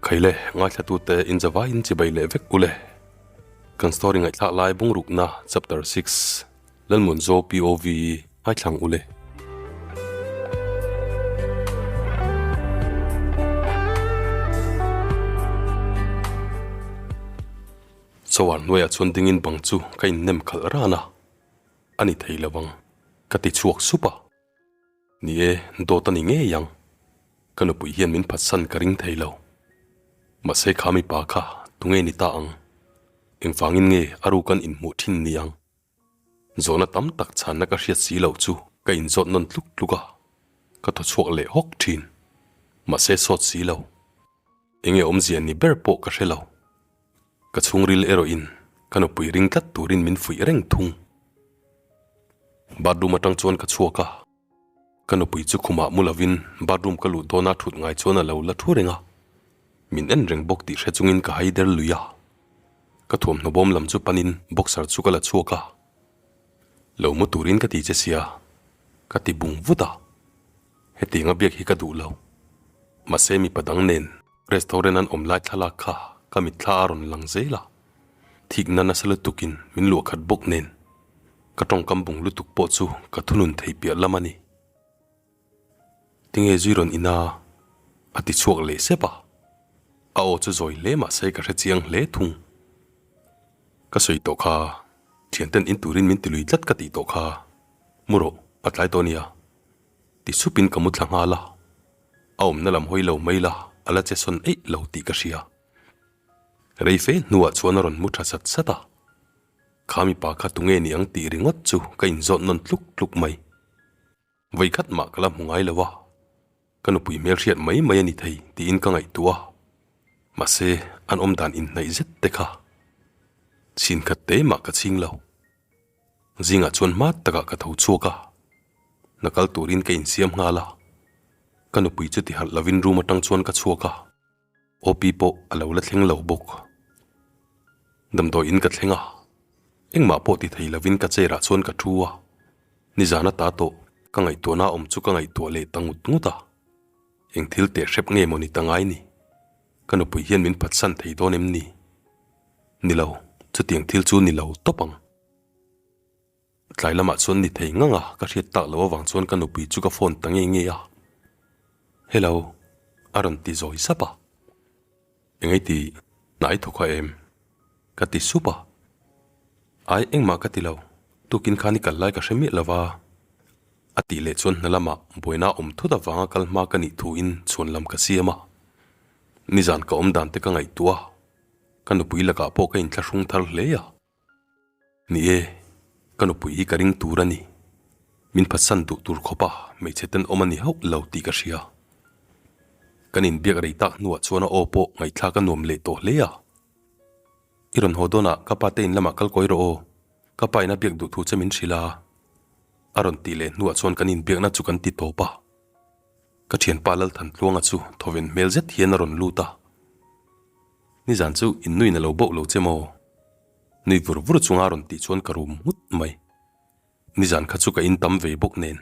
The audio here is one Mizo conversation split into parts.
Khaile, ngaithlatute inzavaiin chibai leh vek ule. Kan story ngaihthlak lai bungrukna chapter 6 Lalmunzo POV ngaithlang ule. Chawar hnuaiah chuan dingin bang chu ka innem khalh ran a, a ni thei lo ang ka ti chhuak sup a. Ni e, dawt a ni ngei ang. Ka nupui hian min phatsan ka ring thei lo. Mahse kha mipa kha tunge ni ta ang? Engvangin nge a rukan inhmuh thin ni ang? Zawhna tam tak chhanna ka hriat si loh chu ka inzawt nawn tluk tluk a, ka thaw chhuak leh hawk thin. Mahse sawt si lo. Enge awmzia ni ber pawh ka hre lo. Ka chhungril erawhin ka nupui ring tlat turin min fuih reng thung. Bathroom atang chuan ka chhuak a, ka nupui chu khumah mu lovin bathroom ka luh dawna thut ngai chuan a lo la thu reng a, min en reng bawk tih hre chungin ka hai der lui a. Ka thuamhnaw bawm lam chu panin boxer chu ka la chhuak a, Lo mu turin ka ti che sia, ka ti bung vut a, hetianga biak hi ka duh lo. Mahse mipa dang nen restaurant an awm lai thlalak kha ka mitthla a rawn lang zel a, thikna nasa lutukin min luah khat bawk nen ka tawngkam bung lutuk pawh chu ka thunun thei piah lam a ni. Tinge zui rawn ina a ti chhuak leh sep a, a aw chu zawi hle mahse ka hre chiang hle thung. Ka sawi tawh kha, thianten in turin min ti lui tlat ka tih tawh kha, mu rawh a tlai tawh nia. Ti supin ka mu thla nghal a, a awmna lam hawi lo mai la a la che sawn eih lo tih ka hria. Rei fe hnuah chuan a rawn mu tha sat sat a, kha mipa kha tunge ni ang tih ringawt chu ka inzawt nawn tluk tluk mai. Vawikhat mah ka la hmu ngai lo a, ka nupui hmelhriat mai mai a ni thei tiin ka ngaihtuah a, mahse an awm dan inhnaih zet te kha chhin khat te mah ka chhing lo. Zingah chuan hma takah ka tho chhuak a, hna kal turin ka insiam nghal a, ka nupui chu tiharh lovin room atang chuan ka chhuak a, OP pawh a lo la thleng lo bawk. Damdawi in ka thleng a, engmah pawh ti thei lovin ka chair ah chuan ka thu a, nizan ata tawh ka ngaihtuahna awm chu ka ngaihtuah leh ta ngut ngut a, eng thil teh hrep nge maw ni ta ngai ni? Ka nupui hian min phatsan thei dawn em ni? Ni lo, chutiang thil chu ni lo tawp ang. Tlai lamah chuan ni thei ngang a, ka hriat tak loh avang chuan ka nupui chu ka phone ta nge nge a. Hello, a rawn ti zawi sap a. Engei ti, hnai thawk a em? Ka ti sup a. Ai, engmah ka ti lo, tukin khan i kal lai ka hre miah lo va. A tih leh chuan hna lamah buaina awm thut avanga kal hma ka nih thuin chhuan lam ka siam a. Nizan ka awm dan te ka ngaihtuah a, ka nupui lakah pawh ka inthlahrung thar hle a. Ni e, ka nupui hi ka ring tur a ni. Min phatsan duh tur khawpa hmeichhe tenawm a ni hauh lo tih ka hria. Kan inbiak rei tak hnuah chuan a aw pawh ngaihthlak a nuam leh tawh hle a. I rawn haw dawnah ka pa te in lamah kal kawi rawh aw, ka pa in a biak duh thu che min hrilh a. A rawn tih leh hnuah chuan kan inbiakna chu kan ti tawp a. Ka thianpa Lalthantluanga chu thawven hmel zet hian a rawn lut a. Nizan chu innuin a lo boh lo che maw? Nui vur vur chunga rawn tih chuan ka rum nghut mai. Nizan kha chu ka in tam ve bawk nen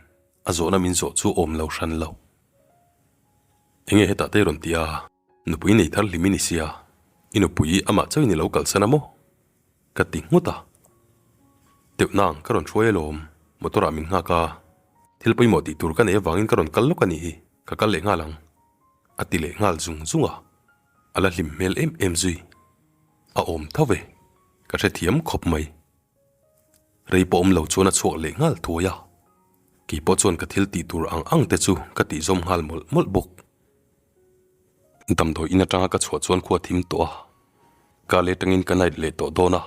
a zawhna min zawh chu awm lo hran lo. Enge hetah te rawn ti a, nupui nei thar hlim i ni sia, i nupui amah chauhin i lo kalsan a maw? Ka ti nghut a. Teuh nang ka rawn hruai alawm, motor ah min nghak a, thil pawimawh tih tur ka nei avangin ka rawn kal lawk a nih hi, ka kal leh nghal ang a ti leh nghal zung zung a, a la hlim hmel em em zui. A awm tho ve, ka hrethiam khawp mai. Rei pawh awm lo chuan a chhuak leh nghal thuai a, kei pawh chuan ka thil tih tur ang ang te chu ka tih zawm nghal mawlh mawlh bawk. Damdawi in atanga ka chhuah chuan khua thim tawh a, ka leh atangin ka night leh tawh dawn a,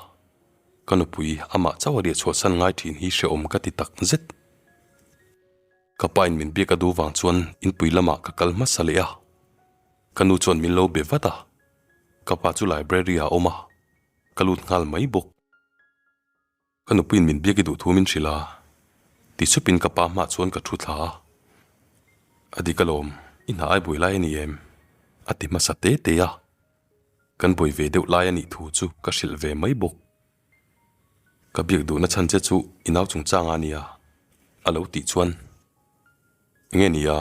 ka nupui amah chauh a riah chhuahsan ngai thin hi hrehawm ka ti tak zet. Ka pa in min biak a duh vang chuan inpui lamah ka kal hmasa leh a, ka nu chuan min lo be vat a, ka pa chu library ah a awm a, ka lut nghal mai bawk. Ka nupuiin min biak i duh thu min hrilh a, ti supin ka pa hmaah chuan ka thu thla a. A dik alawm, i hna ai buai lai a ni em? a ti hmasa te te a. Kan buai ve deuh lai a nih thu chu ka hrilh ve mai bawk. Ka biak duhna chhan che chu i nau chungchang a nia, a lo tih chuan. Enge nia,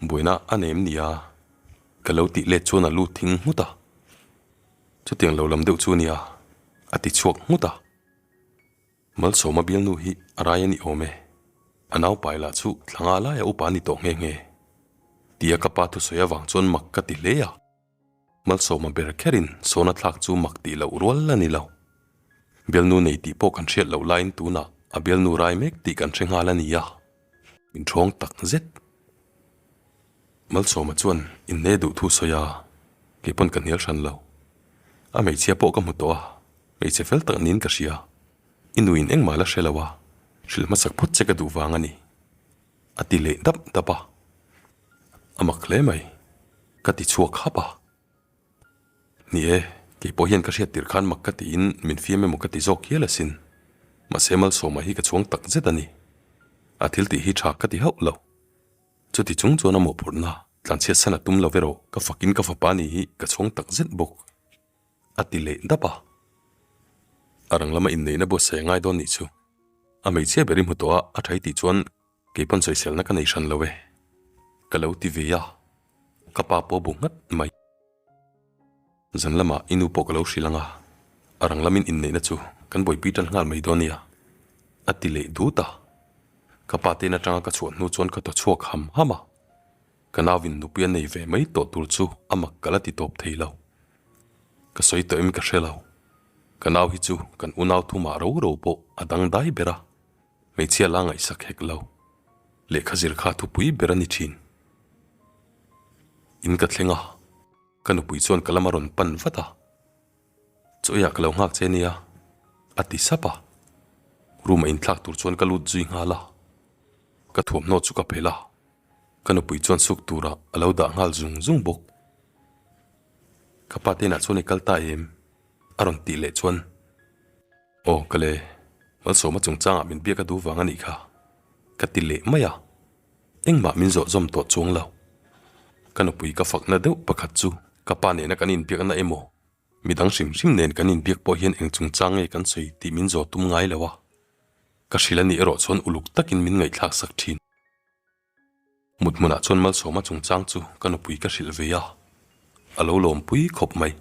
buaina a nem nia, ka lo tih let chuan a lu thing nghut a. Chutiang lo lam deuh chu nia, a ti chhuak nghut a. Malsawma bialnu hi a rai a ni awm e. A naupai lah chu thlanga laia upa a ni tawh nghe nghe. Tia ka pa thusawi avang chuan mak ka ti hle a. Malsawma ber kherin sawna thlak chu mak tih loh rual a ni lo. Bialnu nei tih pawh kan hriat loh laiin tunah a bialnu rai mek tih kan hre nghal a ni a. Min ṭhawng tak zet. Malsawma chuan inne duh thu sawi a, kei pawn ka hnial hran lo. A hmeichhia pawh ka hmu tawh a, hmeichhe fel tak niin ka hria. I nuin engmah la hre lo a, hrilh hmasak phawt che ka duh vang a ni. A ti leh dap dap a. A mak hle mai. Ka ti chhuak hap a. Ni e, kei pawh hian ka hriat tir khan mak ka tiin min fiam emaw ka ti zawk hial asin. Mahse Malsawma hi ka chhuang tak zet a ni. A thil tih hi tha ka ti hauh lo. Chuti chung chuan a mawhphurhna tlanchhiat san a tum lo erawh ka fakin ka fapa ni hi ka chhuang tak zet bawk. A ti leh dap a. A rang lama inneihna buatsaih a ngai dawn nih chu. A hmeichhia ber i hmu tawh a, a tha i tih chuan kei pawn sawiselna ka nei hran lo e. Ka lo ti ve a, ka pa pawh a bu nghat mai. Zan lamah i nu pawh ka lo hrilh ang a, a rang lamin inneihna chu kan buaipui tan nghal mai dawn nia, a ti leh dut a. Ka pa te in atanga ka chhuah hnu chuan ka thaw chhuak ham ham a, ka nauin nupui a nei ve mai tawh tur chu a mak ka la ti tawp thei lo. Ka sawi tawh em ka hre lo, ka nau hi chu kan unau thumah ro ro pawh a dangdai ber a, hmeichhia la ngaihsak hek lo. Lehkha zir kha thupui ber a ni thin. In ka thleng a, ka nupui chuan ka lama rawn pan vat a, Chawiah ka lo nghak che nia, a ti sap a. Room a inthlak tur chuan ka lut zui nghal a, ka thuamhnaw chu ka phelh a, ka nupui chuan suk turah a lo dah nghal zung zung bawk. Ka pa te inah chuan i kal ta em? a rawn tih leh chuan, Aw ka le, Malsawma chungchangah min biak a duh vang a nih kha, ka ti leh mai a. Engmah min zawh zawm tawh chuang lo. Ka nupui ka fakna deuh pakhat chu ka pa nena kan inbiakna emaw, midang hrim hrim nen kan inbiak pawh hian eng chungchang nge kan sawi tih min zawh tum ngai lo a. Ka hrilh a nih erawh chuan uluk takin min ngaihthlak sak thin. Mut hmunah chuan Malsawma chungchang chu ka nupui ka hrilh ve a, a lo lawmpui khawp mai.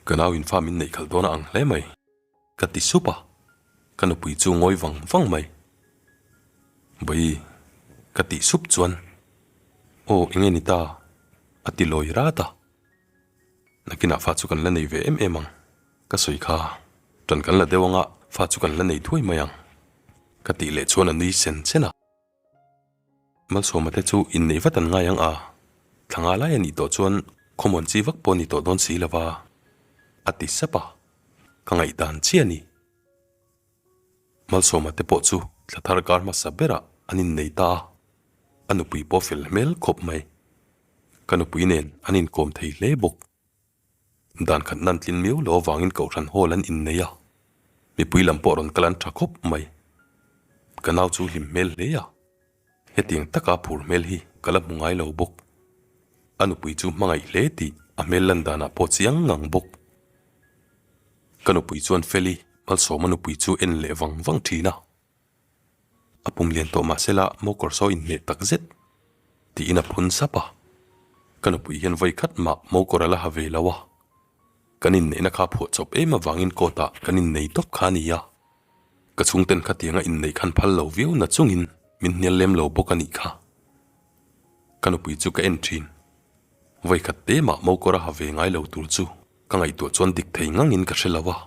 Ka nau in fa min neih khalh dawn a ang hle mai, ka ti sup a, ka nupui chu ngawi vang vang mai. Bawi, ka tih sup chuan, Aw enge ni ta? a ti lawi rat a. Nakinah fa chu kan la nei ve em em ang, ka sawi kha, ṭan kan la deuh anga fa chu kan la nei thuai mai ang, ka tih leh chuan a nui sen sen a. Malsawma te chu inneih vat an ngai ang a, thla nga lai a nih tawh chuan khawmuan chi vak pawh a ni tawh dawn si lo va, a ti sap a, ka ngaihdan chiah a ni. Malsawma te pawh chu thla thar kar hmasa berah an innei ta a, a nupui pawh fel hmel khawp mai. Ka nupui nen an inkawm thei hle bawk. Dan khat nan tlin miau lo avangin Kohhran Hall an innei a, mipui lam pawh rawn kal an tha khawp mai. Ka nau chu hlim hmel hle a, hetiang taka phur hmel hi ka la hmu ngai lo bawk. A nupui chu hmangaih hle tih a hmel lan danah pawh chiang ngang bawk. Ka nupui chuan Feli Malsawma nupui chu en leh vang vang thin a. A pum lian tawh mahsela maw kawr saw inhmeh tak zet tiin a phun sap a. Ka nupui hian vawi khat mah maw kawr a la ha ve lo a. Kan inneihna kha phuah chawp em avangin court ah kan innei tawp kha a ni a. Ka chhungten khatianga inneih khan phal lo viau na chungin min hnial lem lo bawk a nih kha. Ka nupui chu ka en thin. Vawi khat te mah maw kawr a ha ve ngai lo tur chu ka ngaihtuah chuan dik thei ngangin ka hre lo a.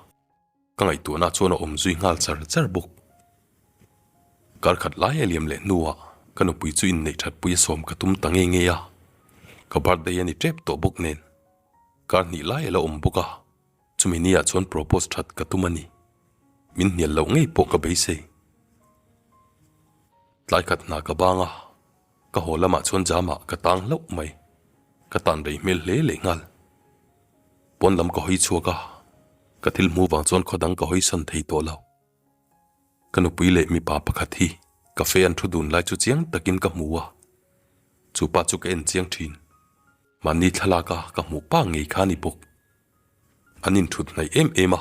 Ka ngaihtuahna chuan a awm zui nghal char char bawk. Kar khat lai a liam leh hnuah ka nupui chu inneih that pui a sawm ka tum ta nge nge a, ka birthday a ni tep tawh bawk nen. Kar hnih lai a la awm bawk a, chumi ni ah chuan propose that ka tum a ni. Min hnial loh ngei pawh ka beisei. Tlai khat hna ka bang a, ka haw lamah chuan jamah ka tang hlauh mai. Ka tan rei hmel hle leh nghal. Pawn lam ka hawi chhuak a, ka thil hmu vang chuan khaw dang ka hawi san thei tawh lo. Ka nupui leh mipa pakhat hi cafe an thu dun lai chu chiang takin ka hmu a, chu pa chu ka en chiang thin. Mahni thlalak a ka hmuh pa ngei kha a ni bawk. An inthut hnaih em em a,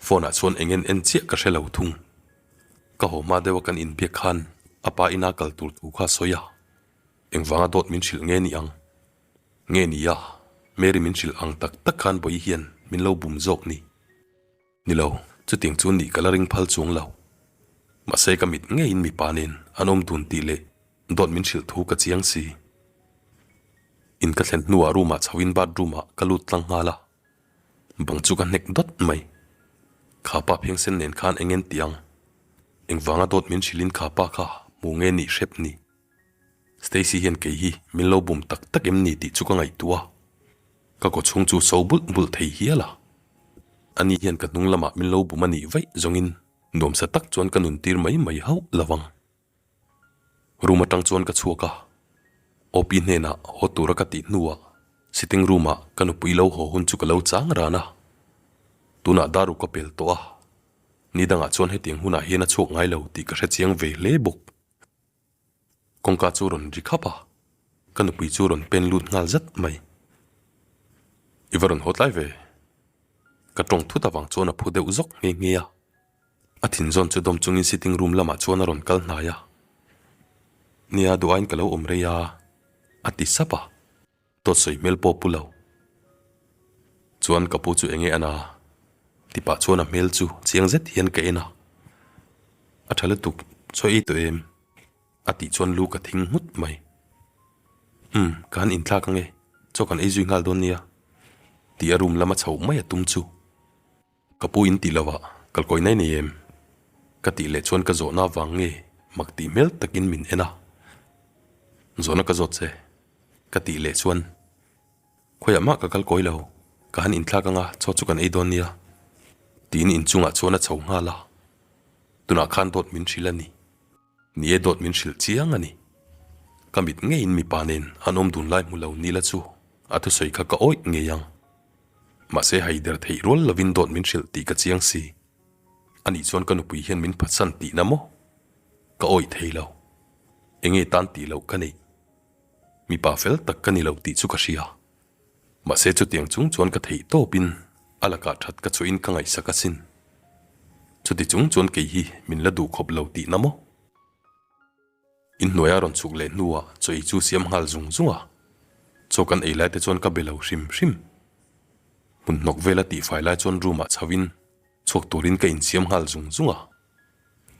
phone ah chuan eng en en chiah ka hre lo thung. Ka haw hma deuh a kan inbiak khan a pa ina kal tur thu kha a sawi a, engvanga dawt min hrilh nge ni ang? Nge ni a? Mary min hrilh ang tak tak khan Bawihi hian min lo bum zawk ni? Ni lo, chutiang chu nih ka la ring phal chuang lo. Mahse ka mit ngeiin mipa nen an awm dun tih leh dawt min hrilh thu ka chiang si. In ka thlen hnuah room ah chhoin bathroom ah ka lut tlang nghal a, bang chu ka hnek dawt mai. Kha pa phiangsen nen khan eng en tih ang? Engvanga dawt min hrilhin kha pa kha hmu nge nih hrep ni? Stacy hian kei hi min lo bum tak tak em ni tih chu ka ngaihtuah a, ka kaw chhung chu so bulh bulh thei hial a. Ani hian ka hnung lamah min lo bum a nih vaih zawngin nuamsa tak chuan ka nun tir mai mai hauh lo vang. Room atang chuan ka chhuak a, OP hnenah haw tura ka tih hnuah sitting room ah ka nupui lo haw hun chu ka lo chang ran a. Tunah daru ka pel tawh a, ni dangah chuan hetiang hunah hian a chhuak ngai lo tih ka hrechiang ve hle bawk. Kawngka chu rawn ri khap a, ka nupui chu rawn pen lut nghal zat mai. I va rawn haw tlai ve. Ka tawng thut avang chuan a phu deuh zawk nghe nghe a. A thinzawn chu dawm chungin sitting room lamah chuan a rawn kal hnai a. Nia duh aiin ka lo awm rei a, a ti sap a. Dawt sawi hmel pawh pu lo. Chuan ka pu chu enge a na? Ti pah chuan a hmel chu chiang zet hian ka en a. A tha lutuk, chaw ei tawh em? A tih chuan lu ka thing nghut mai. Umm, ka han inthlak ange, chaw kan ei zui nghal dawn nia. Ti a room lama chhoh mai a tum chu. Ka pu in tih lovah kalkawi nai nei em? Ka tih leh chuan ka zawhna avang nge mak tih hmel takin min en a. Zawhna ka zawt che. Ka tih leh chuan khawiah mah ka kal kawi lo, ka han inthlak anga chaw chu kan ei dawn nia tiin inchungah chuan a chho nghal a. Tunah khan dawt min hrilh a ni. Ni e dawt min hrilh chiang a ni. Ka mit ngeiin mipa nen an awm dun lai hmu lo ni la chu a thusawi kha ka awih ngei ang. Mahse haider theih rual lovin dawt min hrilh tih ka chiang si. Anih chuan ka nupui hian min phatsan tihna maw? Ka awih thei lo. Enge tan tih loh ka neih? Mipa fel tak ka ni lo tih chu ka hria. Mahse chutiang chung chuan ka theih tawpin a lakah that ka chhuahin ka ngaihsak asin. Chuti chung chuan kei hi min la duh khawp lo tihna maw? Inhnuaia rawn chhuk leh hnuah chaw ei chu siam nghal zung zung a, chaw kan ei lai te chuan ka be lo hrim hrim. Hmun hnawk vela tihfai lai chuan room ah chho in chhuak turin ka insiam nghal zung zung a,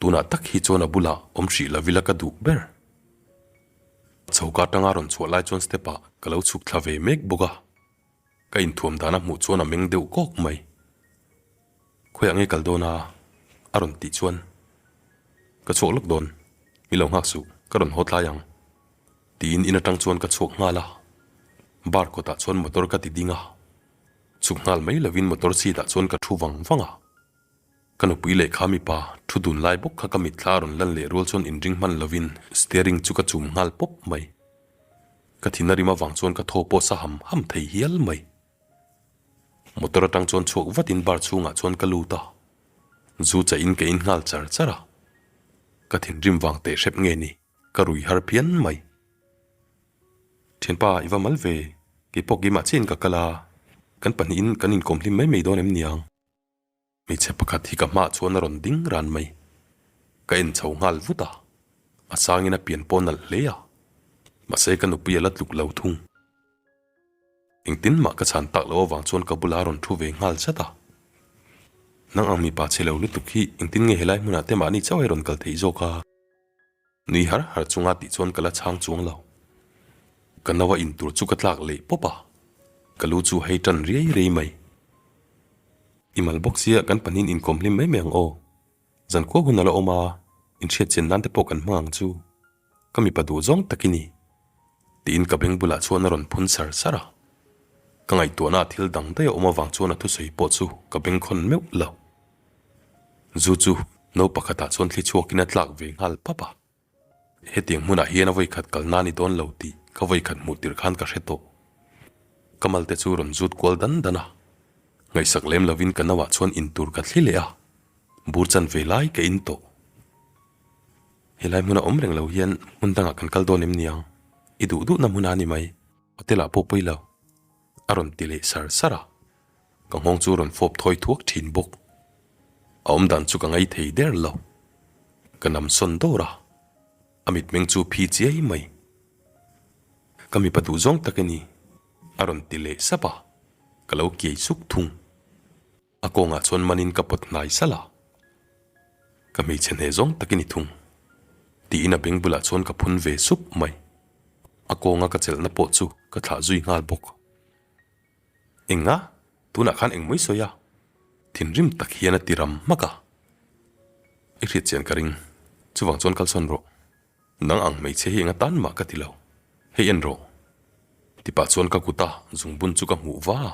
tunah tak hi chuan a bulah awm hrih lo ila ka duh ber. Chhoka atanga rawn chhuah lai chuan step ah ka lo chhuk thla ve mek bawk a, ka inthuam dan a hmuh chuan a meng deuh kawk mai. Khawiah nge kal dawn a? a rawn tih chuan ka chhuak lawk dawn, mi lo nghak suh, ka rawn haw tlai ang tiin in atang chuan ka chhuak nghal a, bar kawtah chuan motor ka ti ding a, chhuk nghal mai lovin motor seat ah chuan ka thu vang vang a. Ka nupui lehkha mipa thu dun lai bawk kha ka mitthla a rawn lan leh rual chuan inring hman lovin steering chu ka chum nghal pawp mai. Ka thin a rim avang chuan ka thaw pawh sa ham ham thei hial mai. Motor atang chuan chhuak vatin bar chhungah chuan ka lut a, zu chaih in ka in nghal char char a. Ka thinrim vang teh hrep nge ni, ka rui har phian mai. Thianpa i va mal ve, keipawh keimah chiahin ka kal a, kan pahnihin kan inkawm hlim mai mai dawn em niang? Hmeichhe pakhat hi ka hmaah chuan a rawn ding ran mai. Ka en chho nghal vut a, a sangin a pian pawh nalh hle a, mahse ka nupui a la tluk lo thung. Engtin mah ka chhan tak loh avang chuan ka bulah a rawn thu ve nghal zat a. Nang ang mipa chhe lo lutuk hi engtin nge helai hmunah te mahni chauh a rawn kal theih zawk a? Nui har har chunga tih chuan ka la chhang chuang lo. Ka no a in tur chu ka tlak leh pawp a, ka lu chu hei tan riai riai mai. I mal bawk sia kan pahnihin inkawm hlim mai mai ang aw. Zankhua hun a la awm a, inhriat chian nan te pawh kan hmang ang chu. Ka mipa duh zawng tak i ni. Tiin ka beng bulah chuan a rawn phun sar sar a. Ka ngaihtuahna a thil dang daih a awm avang chuan a thusawi pawh chu ka bengkhawn meuh lo. Zu chu no pakhatah chuan thli chhuakin a tlak ve nghal pap a. Hetiang hmunah hian a vawikhat kalna a ni dawn lo tih ka vawikhat hmuh tirh khan ka hre tawh. Ka malte chu rawn zut kual dan dan a. Ngaihsak lem lovin ka nauah chuan intur ka thli leh a, bur chan ve lai ka in tawh. Helai hmuna awm reng lo hian hmun dangah kan kal dawn em niang? I duh duhna hmun a ni mai. Hotel ah pawh pawi lo. A rawn ti leh sar sar a, ka nghawng chu rawn fawp thawi thuak thin bawk. A awmdan chu ka ngai thei der lo. Ka nam sawn dawr a, a mitmeng chu phi chiai mai. Ka mipa duh zawng tak i ni. A rawn ti leh sap a, ka lo kiai suk thung. A kawngah chuan manin ka pawt hnai salh a, ka hmeichhe hneh zawng tak i ni thung, tiin a beng bulah chuan ka phun ve sup mai. A kawnga ka chelhna pawh chu ka thlah zui nghal bawk. Enga? Tunah khan engmawi sawi a? Thinrim tak hian a ti ram hmak a. I hriat chian ka ring, chuvang chuan kalsawn rawh. Nang ang hmeichhe hi enga tan mah ka ti lo, hei en rawh. Tipah chuan ka kuta zungbun chu ka hmuh va a.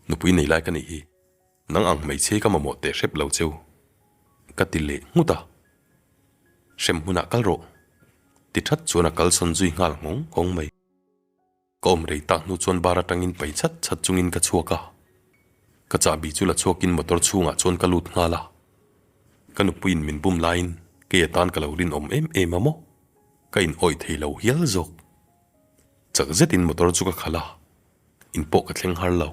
Nupui nei lai ka nih hi, nang ang hmeichhe hi ka mamawh teh hrep lo cheu, ka ti leh nghut a. Hrem hmunah kal rawh, ti that chuan a kalsawn zui nghal nghawng nghawng mai. Ka awm rei tak hnu chuan bar atangin pai chat chat chungin ka chhuak a, ka chahbi chu la chhuakin motor chhungah chuan ka lut nghal a. Ka nupuiin min bum laiin kei atan ka lo rinawm em em a maw? Ka in awih thei lo hial zawk. Chak zetin motor chu ka khalh a, in pawh ka thleng har lo.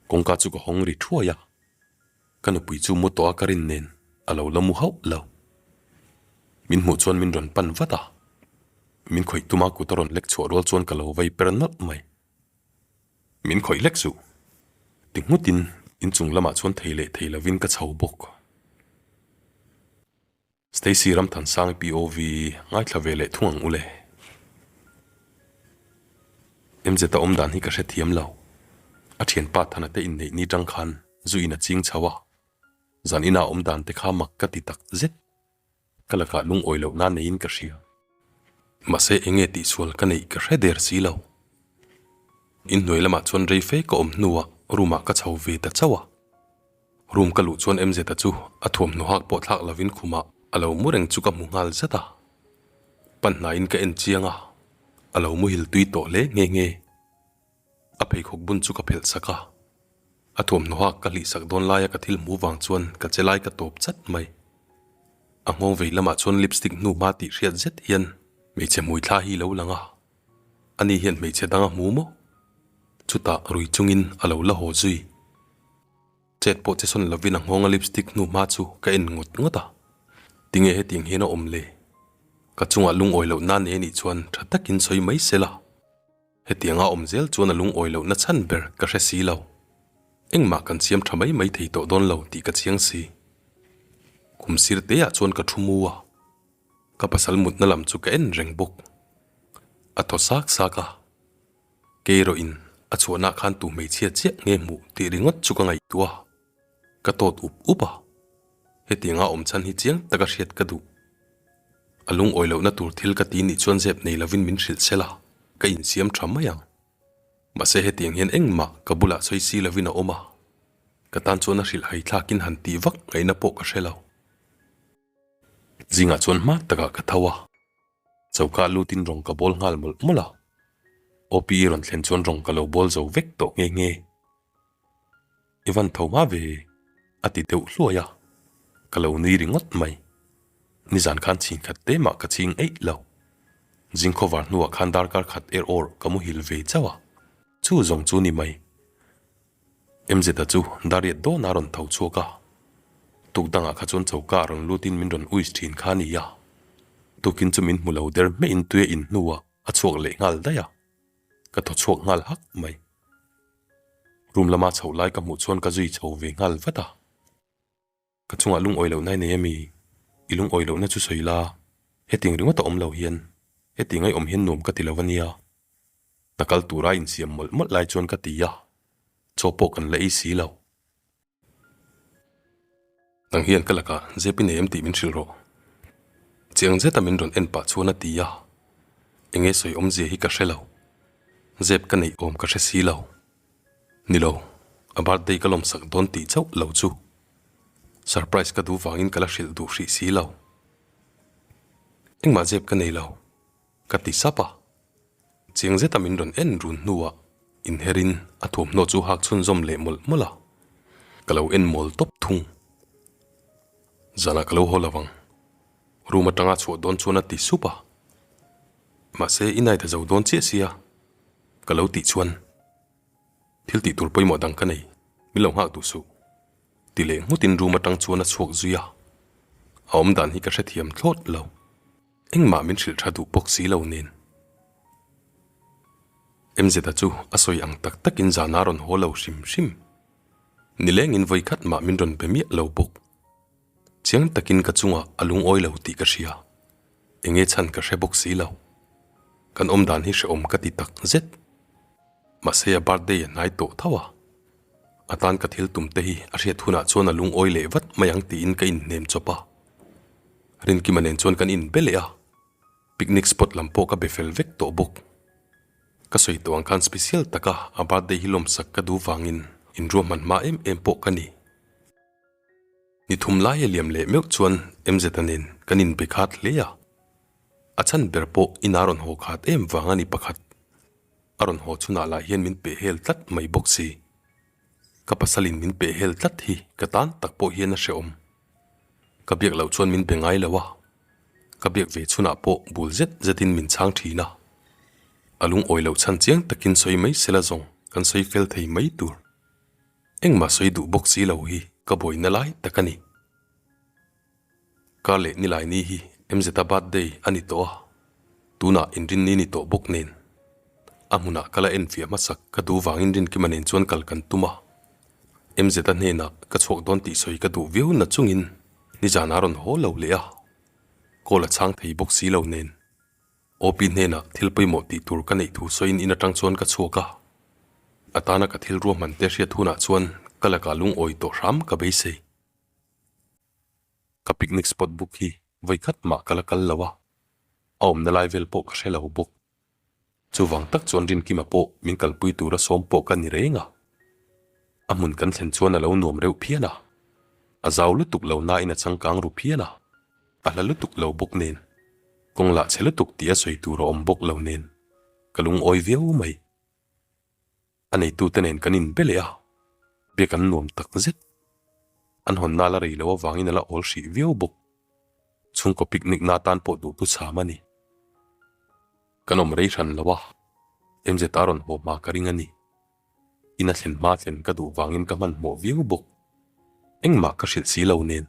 Kawngka chu ka hawng ri thuai a. Ka nupui chu mu tawh a ka rin nen a lo la mu hauh lo. Min hmuh chuan min rawn pan vat a, min khawih tuma kut a rawn lek chhuah rual chuan ka lo vei per nawlh mai. Min khawih lek suh. Ti nghutin inchung lamah chuan thei leh thei lovin ka chho bawk. Stacy Ramthansang POV ngaithla ve leh thung ang ule. MZ a awm dan hi ka hrethiam lo. A thianpa Thana te inneih ni tang khan zu in a ching chho a. Zan ina awm dan te kha mak ka ti tak zet. Ka lakah lungawi loh na neiin ka hria. Mahse enge tihsual ka neih ka hre der si lo. Inhnuai lamah chuan rei fe ka awm hnuah room ah ka chho ve ta chauh a. Room ka luh chuan MZ-a chu a thuamhnaw hak pawh thlak lovin khumah a lo mu reng chu ka hmu nghal zat a. Pan hnaiin ka en chiang a, a lo muhil tui tawh hle nghe nghe. A pheikhawk bun chu ka phelh sak a, a thuamhnaw hak ka hlih sak dawn laia ka thil hmu vang chuan ka che lai ka tawp chat mai. A nghawng vei lamah chuan lipstick hnu hma tih hriat zet hian hmeichhe hmui thla hi lo lang a, ani hian hmeichhe dang a hmu maw? Chutah rui chungin a lo la haw zui. Chet pawh che sawn lovin a nghawnga lipstick hnu hma chu ka en ngawt ngawt a. Tinge hetiang hian a awm le? Ka chungah lungawi loh na nei anih chuan tha takin sawi mai se la. Hetianga awm zel chuan a lungawi loh na chhan ber ka hre si lo. Engmah kan siam tha mai mai thei tawh dawn lo tih ka chiang si. Kum sir te ah chuan ka thu mu a. Ka pasal mutna lam chu ka en reng bawk. A thaw sak sak a. Kei erawh in a chhuahna khan tu hmeichhia chiah nge hmuh tih ringawt chu ka ngaihtuah a, ka tawt up up a. Hetianga awm chhan hi chiang taka hriat ka duh. A lungawi lohna tur thil ka ti nih chuan zep nei lovin min hrilh sel a, ka insiam tha mai ang. Mahse hetiang hian engmah ka bulah sawi si lovin a awm a, ka tan chuan a hrilh hai thlakin han tih vak ngaihna pawh ka hre lo. Zingah chuan hma takah ka tho a. Choka lutin rawng ka bawl nghal mawlh mawlh a, OPE rawn thlen chuan rawng ka lo bawl zo vek tawh nghe nghe. I van tho hma ve a ti deuh hluai a, ka lo nui ringawt mai. Nizan khan chhin khat te mah ka ching eih lo. Zingkhawvar hnuah khan darkar khat er awr ka muhil ve chauh a, chu zawng chu ni mai. MZ-a chu Dariat dawn a rawn tho chhuak a, tuk dangah kha chuan choka a rawn lutin min rawn uis thin kha a ni a, tukin chu min hmu lo der hmeiin tui a in hnuah a chhuak leh nghal daih a, ka thaw chhuak nghal hak mai. Room lama chhoh lai ka hmuh chuan ka zui chho ve nghal vat a. Ka chungah lungawi lohna i nei a mi? I lungawi lohna chu sawi la, hetiang ringawt a awm lo hian, hetiang a i awm hian nuam ka ti lo a nia. Hna kal tura insiam mawlh mawlh lai chuan ka ti a, chaw pawh kan la ei si lo. Nang hian ka lakah zep i nei em tih min hrilh rawh. Chiang zeta min rawn en pah chuan a ti a, enge sawi awmzia hi ka hre lo. Zep ka neih awm ka hre si lo. Ni lo, a birthday ka lawmsak dawn tih chauh lo chu. Surprise ka duh vangin ka la hrilh duh hrih si lo. Engmah zep ka nei lo, ka ti sap a. Chiang zeta min rawn en run hnuah inherin a thuamhnaw chu hak chhunzawm leh mawlh mawlh a. Ka lo en mawl tawp thung. Zanah ka lo haw lo ang. Room atanga chhuah dawn chuan a ti sup a. Mahse i night a zo dawn chiah sia ka lo tih chuan thil tih tur pawimawh dang ka nei, min lo nghak duh suh. Ti leh nghutin room atang chuan a chhuak zui a, a awm dan hi ka hrethiam thlawt lo. Engmah min hrilh tha duh bawk si lo nen. MZ-a chu a sawi ang tak takin zana rawn haw lo hrim hrim. Nilengin vawi khat mah min rawn be miah lo bawk. Chiang takin ka chungah a lungawi lo tih ka hria. Enge chhan ka hre bawk si lo. Kan awm dan hi hrehawm ka ti tak zet. Mahse a birthday a hnai tawh tho a. A tan ka thil tum te hi a hriat hunah chuan a lungawi leh vat mai ang tiin ka inhnem chawp a. Rinkima nen chuan kan inbe leh a. Picnic spot lam pawh ka be fel vek tawh bawk. Ka sawi tawh ang khan special taka a birthday hi lawmsak ka duh vangin inruahman hma em em pawh ka ni. Ni thum lai a liam leh meuh chuan MZ-a nen kan inbe khat hle a. A chhan ber pawh ina rawn haw khat em vang a ni pakhat. A rawn haw chhunah lah hian min peh hel tlat mai bawk si. Ka pasalin min peh hel tlat hi ka tan tak pawh hian a hrehawm. Ka biak loh chuan min be ngai lo a. Ka biak ve chhunah pawh bul zet zetin min chhang thin a. A lungawi loh chhan chiang takin sawi mai sela zawng kan sawi fel thei mai tur. Engmah sawi duh bawk si lo hi ka buaina lai tak a ni. Kar leh nilai ni hi MZ-a birthday a ni tawh a, tunah inrinni ni tawh bawk nen. A hmunah ka la enfiah hmasak ka duh vangin Rinkima nen chuan kal kan tum a. MZ-a hnenah ka chhuak dawn tih sawi ka duh viau na chungin nizan a rawn haw lo leh a, call a chhang thei bawk si lo nen. OP hnenah thil pawimawh tih tur ka neih thu sawiin in atang chuan ka chhuak a. A tana ka thil ruahman te hriat hunah chuan ka lakah lungawi tawh hram ka beisei. Ka picnic spot book hi vawi khat mah ka la kal lo a, a awmna lai vel pawh ka hre lo bawk. Chuvang tak chuan Rinkima pawh min kalpui tura sawm pawh ka ni reng a. A hmun kan thlen chuan a lo nuam reuh phian a, a zau lutuk lo nain a changkang ru phian a. A hla lutuk lo bawk nen, kawng lah chhe lutuk tih a sawi tur a awm bawk lo nen, ka lungawi viau mai. A neitute nen kan inbe leh a, biak an nuam tak zet. An hawnna la rei lo avangin a la awl hrih viau bawk. Chhungkaw picnic na tan pawh duhtu cham a ni. Kan awm rei hran lo a, MZ a rawn haw hma ka ring a ni. Ina thlen hma thlen ka duh vangin ka hmanhmawh viau bawk. Engmah ka hrilh si lo nen.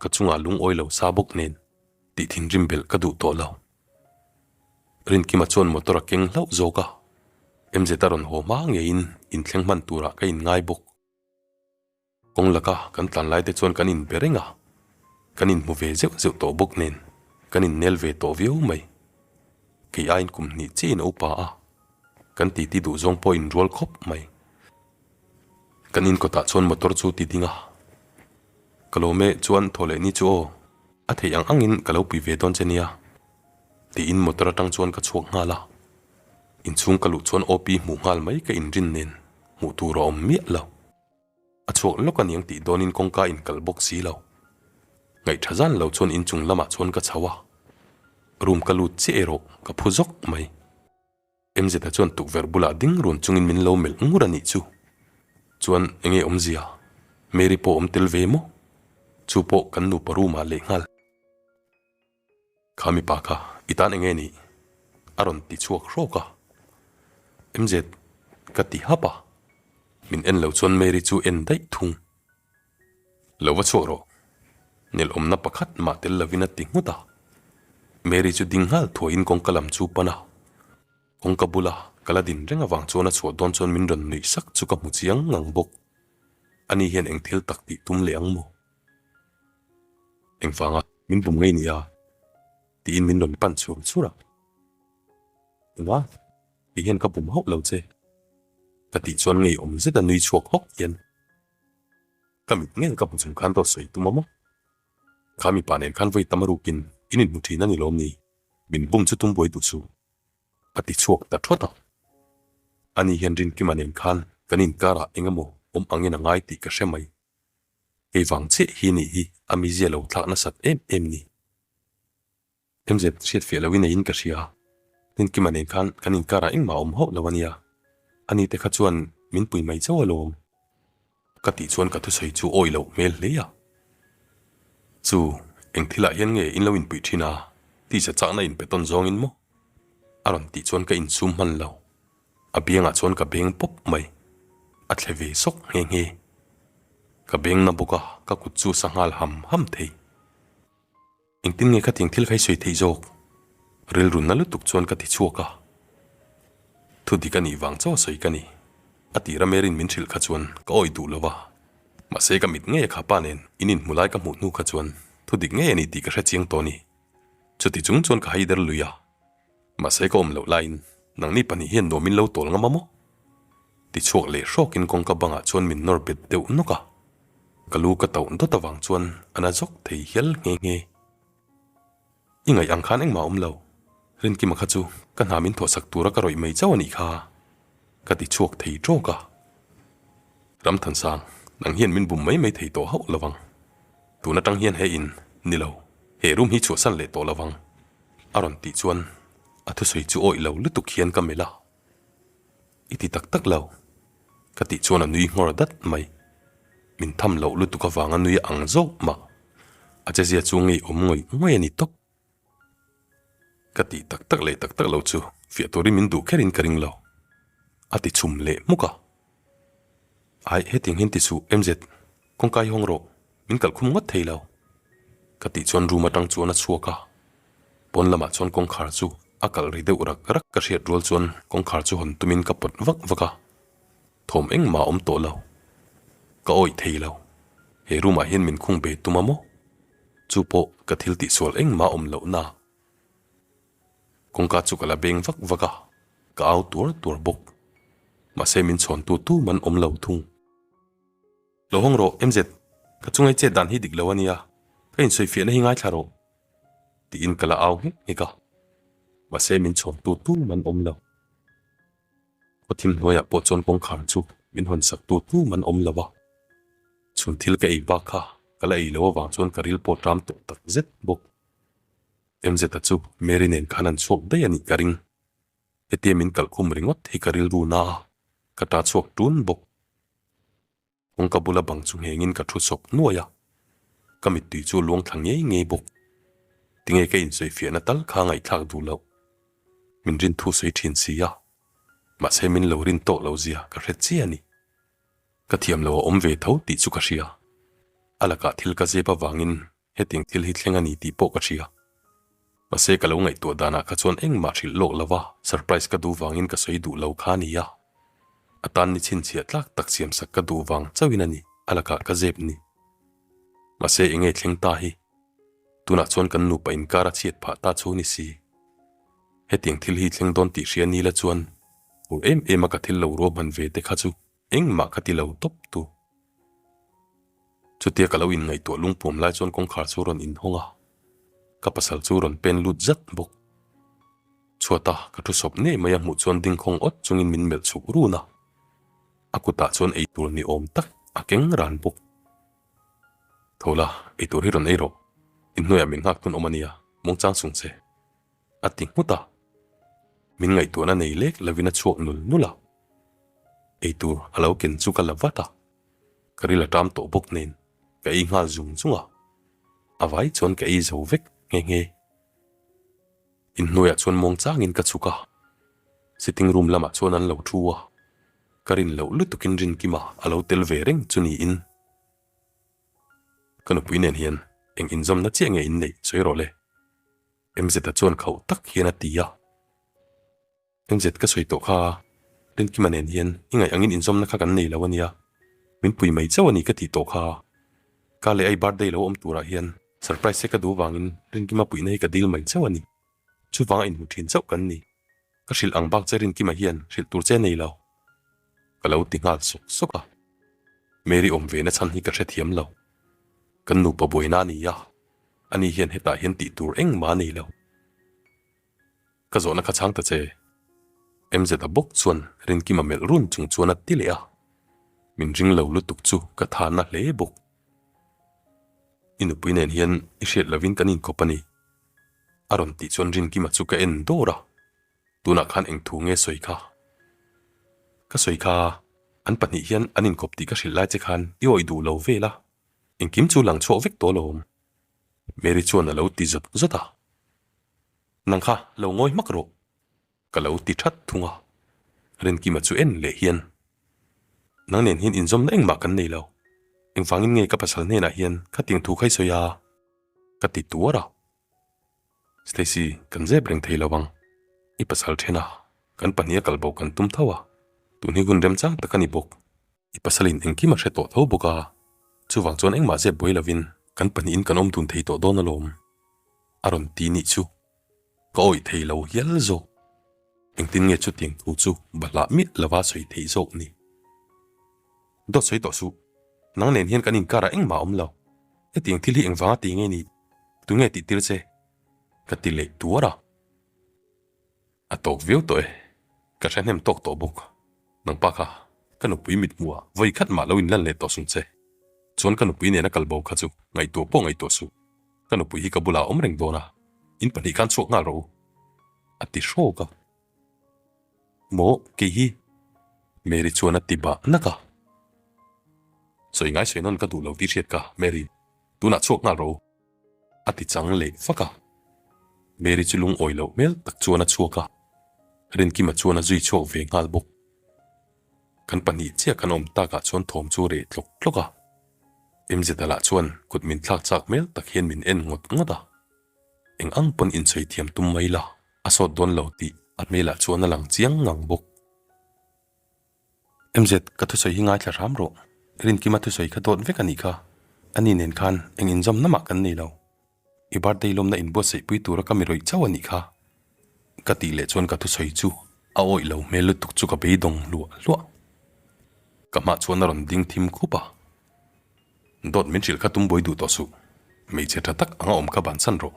Ka chungah lungawi lo sa bawk nen tih thinrim belh ka duh tawh lo. Rinkima chuan motor a keng hlauh zawk a, MZ a rawn haw hma ngeiin inthleng hman turah ka inngai bawk. Kawng laka kan tlan lai te chuan kan inbe reng a, kan inhmu ve zeuh zeuh tawh bawk nen kan innel ve tawh viau mai. Kei aiin kum hnih chiahin a upa a, kan titi duh zawng pawh inrual khawp mai. Kan in kawtah chuan motor chu ti ding a, Ka lo meh chuan thaw leh ni chu aw, a theih ang angin ka lo pui ve dawn che nia, tiin motor atang chuan ka chhuak nghal a. Inchhung ka luh chuan OP hmuh nghal mai ka inrin nen hmuh tur a awm miah lo. A chhuak lawk aniang tih dawnin kawngka inkalh bawk si lo. Ngaihtha zan lo chuan inchung lamah chuan ka chho a, room ka lut chiah erawh ka phu zawk mai. MZ-a chuan tukverh bulah ding run chungin min lo melh ngur a nih chu. Chuan enge awmzia? Mary pawh awm tel ve maw? Chu pawh kan nupa room-ah leh nghal. Kha mipa kha i tan enge nih? A rawn ti chhuak hrawk a. MZ ka ti hap a. Min en lo chuan Mary chu en daih thung. Lo va chhuak rawh. Nelawmna pakhat mah tel lovin a ti nghut a. Mary chu ding nghal thuaiin kawngka lam chu pan a. Kawngka bula ka la din reng avang chuan a chhuah dawn chuan min rawn nuih sak chu ka hmu chiang ngang bawk. Ani hian eng thil tak tih tum leh ang maw? Engvanga min bum ngei nia? Tiin min rawn pan chhur chhur a. Engah? Ti hian ka bum hauh lo che. Ka tih chuan ngeiawm zeta nui chhuak hawk hian. Ka mit ngei ka hmu chung khan dawt sawi tum a maw? Kha mipa nen khan vawi tam a rukin in inhmu thin a ni lawm ni? Min bum chu tum buai duh chu a ti chhuak ta thawt a. Ani hian Rinkima nen khan kan inkarah eng emaw awm angin a ngai tih ka hre mai. Kei vang chiah hi nih hi a mizia lo thlak nasat em em ni. MZ hriat fiah loin eiin ka hria. Hninkima nen khan kan inkarah engmah a awm hauh lo a nia. Ani te kha chuan min pui mai chauh alawm. Ka tih chuan ka thusawi chu awi loh hmel hle a. Chu, eng thilah hian nge in lo inpuih thin a? Tisa chakna inpe tawn zawngin maw? A rawn tih chuan ka insum hman lo. A biangah chuan ka beng pawp mai. A thle ve sawk nghe nghe. Ka beng na bawk a, ka kut chu sa nghal ham ham thei. Engtin nge khatiang thil kha i sawi theih zawk? Rilru na lutuk chuan ka ti chhuak a. Thu dik a nih vang chaw sawi ka ni. A tira Mary'n min hrilh kha chuan ka awih duh lo va. Mahse ka mit ngei a kha pa nen in inhmu lai ka hmuh hnu kha chuan thu dik ngei a ni tih ka hre chiang tawh a ni. Chuti chung chuan ka haider lui a. Mahse ka awm loh laiin nangni pahnih hian nuam in lo tawl ngam a maw? Ti chhuak leh hrawkin kawngka bangah chuan min nawr bet deuh nawk a. Ka lu ka tauh dawt avang chuan a na zawk thei hial nghe nghe. I ngaih ang khan engmah awm lo. Rinkima kha chu ka hna min thawhsak tura ka rawih mai chauh a nih kha. Ka ti chhuak thei tawk a. Ramthansang, nang hian min bum mai mai thei tawh hauh lovang. Tun atang hian he in, ni lo, he room hi chhuahsan leh tawh lovang. A rawn tih chuan a thusawi chu awih lo lutuk hian ka melh a. I ti tak tak lo. Ka tih chuan a nui nghawr dat mai. Min tham loh lutuk avanga nui a ang zawk mah. A chezia chu ngei awm ngawih ngawih a ni tawp. Ka tih tak tak leh tak tak lo chu fiah turin min duh kherin ka ring lo. A ti chhum leh hmuk a. Aih, hetiang hian ti suh, MZ, kawngka hi hawng rawh, min kalh khum ngawt thei lo. Ka tih chuan room atang chuan a chhuak a, pawn lamah chuan kawngkhar chu a kalh ri deuh rak rak ka hriat rual chuan kawngkhar chu hawn tumin ka pawt vak vak a, thawm engmah a awm tawh lo. Ka awih thei lo, he room ah hian min khung ve tum a maw? Chu pawh ka thil tihsual engmah a awm loh na. Kawngka chu ka la beng vak vak a, ka au tuar tuar bawk. Mahse min chhawntu tu man awm lo thung. Lo hawng rawh, MZ, ka chungai chet dan hi dik lo a nia, ka insawifiahna hi ngaithla rawh, tiin ka la au nghek nghek a. Mahse min chhawntu tu man awm lo. Khawthim hnuaiah pawh chuan kawngkhar chu min hawn sak tu tu man awm lo a. Chhun thil ka ei bak kha ka la ei lo avang chuan ka ril pawh ṭam tawh tak zet bawk. MZ-a chu Mary nen khan an chhuak daih a nih ka ring. Hetia min kalh khum ringawt hi ka rilru na a, ka ta chhuak ṭun bawk. Kawngka bula bang chu nghengin ka thu sawp nuai a, ka mittui chu luang thla ngei ngei bawk. Tinge ka insawifiahna tal kha ngaihthlak duh loh. Min rin thu sawi ṭhin si a, mahse min lo rin tawk loh zia ka hre chiah a ni. Ka thiam lo a awm ve tho tih chu ka hria. A lakah thil ka zep avangin Hetiang thil hi thleng a ni tih pawh ka hria. Mahse ka lo ngaihtuah danah kha chuan engmah hrilh lawk lova surprise ka duh vangin ka sawi duh lo kha a ni a. A tan ni chhinchhiah tlak tak siamsak ka duh vang chauhin a ni a lakah ka zep ni. Mahse enge thleng ta hi? Tunah chuan kan nupa inkar a chhiat phah ta chu ni si. Hetiang thil hi thleng dawn tih hria ni la chuan ur em em a ka thil lo ruahman ve te kha chu Engmah ka ti lo tawp tu. Chutia ka lo inngaihtuah lungpuam lai chuan kawngkhar chu rawn inhawng a, ka pasal chu rawn pen lut zat bawk. Chhuata ka thu sawp ngei mai a hmuh chuan dingkhawng awt chungin min melh chhuk run a, a kutah chuan eitur ni awm tak a keng ran bawk. Tho la, eitur hi rawn ei rawh, inhnuaiah min nghak tun awm a nia, muangchang sung che. A ti nghut a, min ngaihtuahna nei lek lovin a chhuak nul nul a. Eitur a lo ken chu ka la vat a, ka ril a ṭam tawh bawk nen ka ei nghal zung zung a, a vai chuan ka ei zo vek nghe nghe. Inhnuaiah chuan muang changin ka chhuk a, sitting room lamah chuan an lo thu a, ka rin loh lutukin Rinkima a lo tel ve reng chu niin. Ka nupui nen hian eng inzawmna chiah nge inneih sawi rawh le? MZ-a chuan khauh tak hian a ti a. MZ ka sawi tawh kha, Rinkima nen hian i ngaih angin inzawmna kha kan nei lo a nia, min pui mai chauh a ni ka tih tawh kha. Ka leh ai birthday lo awm turah hian surprise te ka duh vangin Rinkima puihna hi ka dil mai chauh a ni. Chuvanga inhmu thin chauh kan ni. Ka hrilh ang bak che Rinkima hian hrilh tur che nei lo. Ka lo ti nghal sawk sawk a. Mary awm ve na chhan hi ka hrethiam lo. Kan nupa buaina a ni a, ani hian hetah hian tih tur engmah a nei lo. Ka zawhna kha chhang ta che. MZ-a bawk chuan Rinkima melh run chung chuan a ti leh a. Min ring lo lutuk chu ka tha na hle bawk. I nupui nen hian i hriat lovin kan inkawp a ni. A rawn tih chuan Rinkima chu ka en dawr a. Tunah khan eng thu nge sawi kha? Ka sawi kha, an pahnih hian an inkawp tih ka hrilh lai che khan i awih duh lo vel a. Engkim chu lang chhuak vek tawh alawm. Mary chuan a lo ti zawt zawt a. Nang kha lo ngawi hmak rawh. Ka lo ti that thung a. Rinkima chu en leh hian, Nang nen hian inzawmna engmah kan nei lo. Engvangin nge ka pasal hnenah hian khatiang thu kha i sawi a? Ka ti tuar a. Stacy, kan zep reng thei lo ang. I pasal then a. Kan pahniha kalbo kan tum tho a, tun hi hun remchang tak a ni bawk. I pasalin engkim a hre tawh tho bawk a, chuvang chuan engmah zep buai lovin kan pahnihin kan awm dun thei tawh dawn alawm, a rawn ti nih chu ka awih thei lo hial zawk. Engtin nge chutiang thu chu bahlah miah lova sawi theih zawk ni? Dawt sawi tawh suh, nang nen hian kan inkarah engmah a awm lo. Hetiang thil hi engvanga ti nge ni? Tunge tih tir che? Ka ti leh tuar a. A tawk viau tawh e, ka hre hnem tawk tawh bawk. Nangpa kha, ka nupui mithmuh ah vawi khat mah lo inlan leh tawh sung che. Chuan ka nupui nena kal bo kha chu ngaihtuah pawh ngaihtuah suh. Ka nupui hi ka bulah a awm reng dawn a, in pahnih khan chhuak nghal rawh u. A ti hrawk a. Maw, kei hi? Mary chuan a ti bah nak a. Sawi ngai sawi nawn ka duh lo tih hriat ka, Mary. Tunah chhuak nghal rawh u. A ti chang leh vak a. Mary chu lungawi loh hmel tak chuan a chhuak a, Rinkima chuan a zui chhuak ve nghal bawk. Kan pahnih chiah kan awm takah chuan thawm chu reh tlawk tlawk a. MZ-a lah chuan kut min thlak chak hmel tak hian min en ngawt ngawt a. Eng ang pawn insawi thiam tum mai la, a sawt dawn lo tih a hmelah chuan a lang chiang ngang bawk. MZ, ka thusawi hi ngaithla hram rawh. Rinkima thusawi kha dawt vek a nih kha. Ani nen khan eng inzawmna mah kan nei lo. I birthday lawmna inbuatsaihpui tura ka mi rawih chauh a nih kha. Ka tih leh chuan ka thusawi chu a awih lo hmel lutuk chu ka beidawng hluah hluah. Ka hmah chuan a rawn ding thim khup a. Dawt min hrilh kha tum buai duh tawh suh. Hmeichhe tha tak anga awm kha bansan rawh.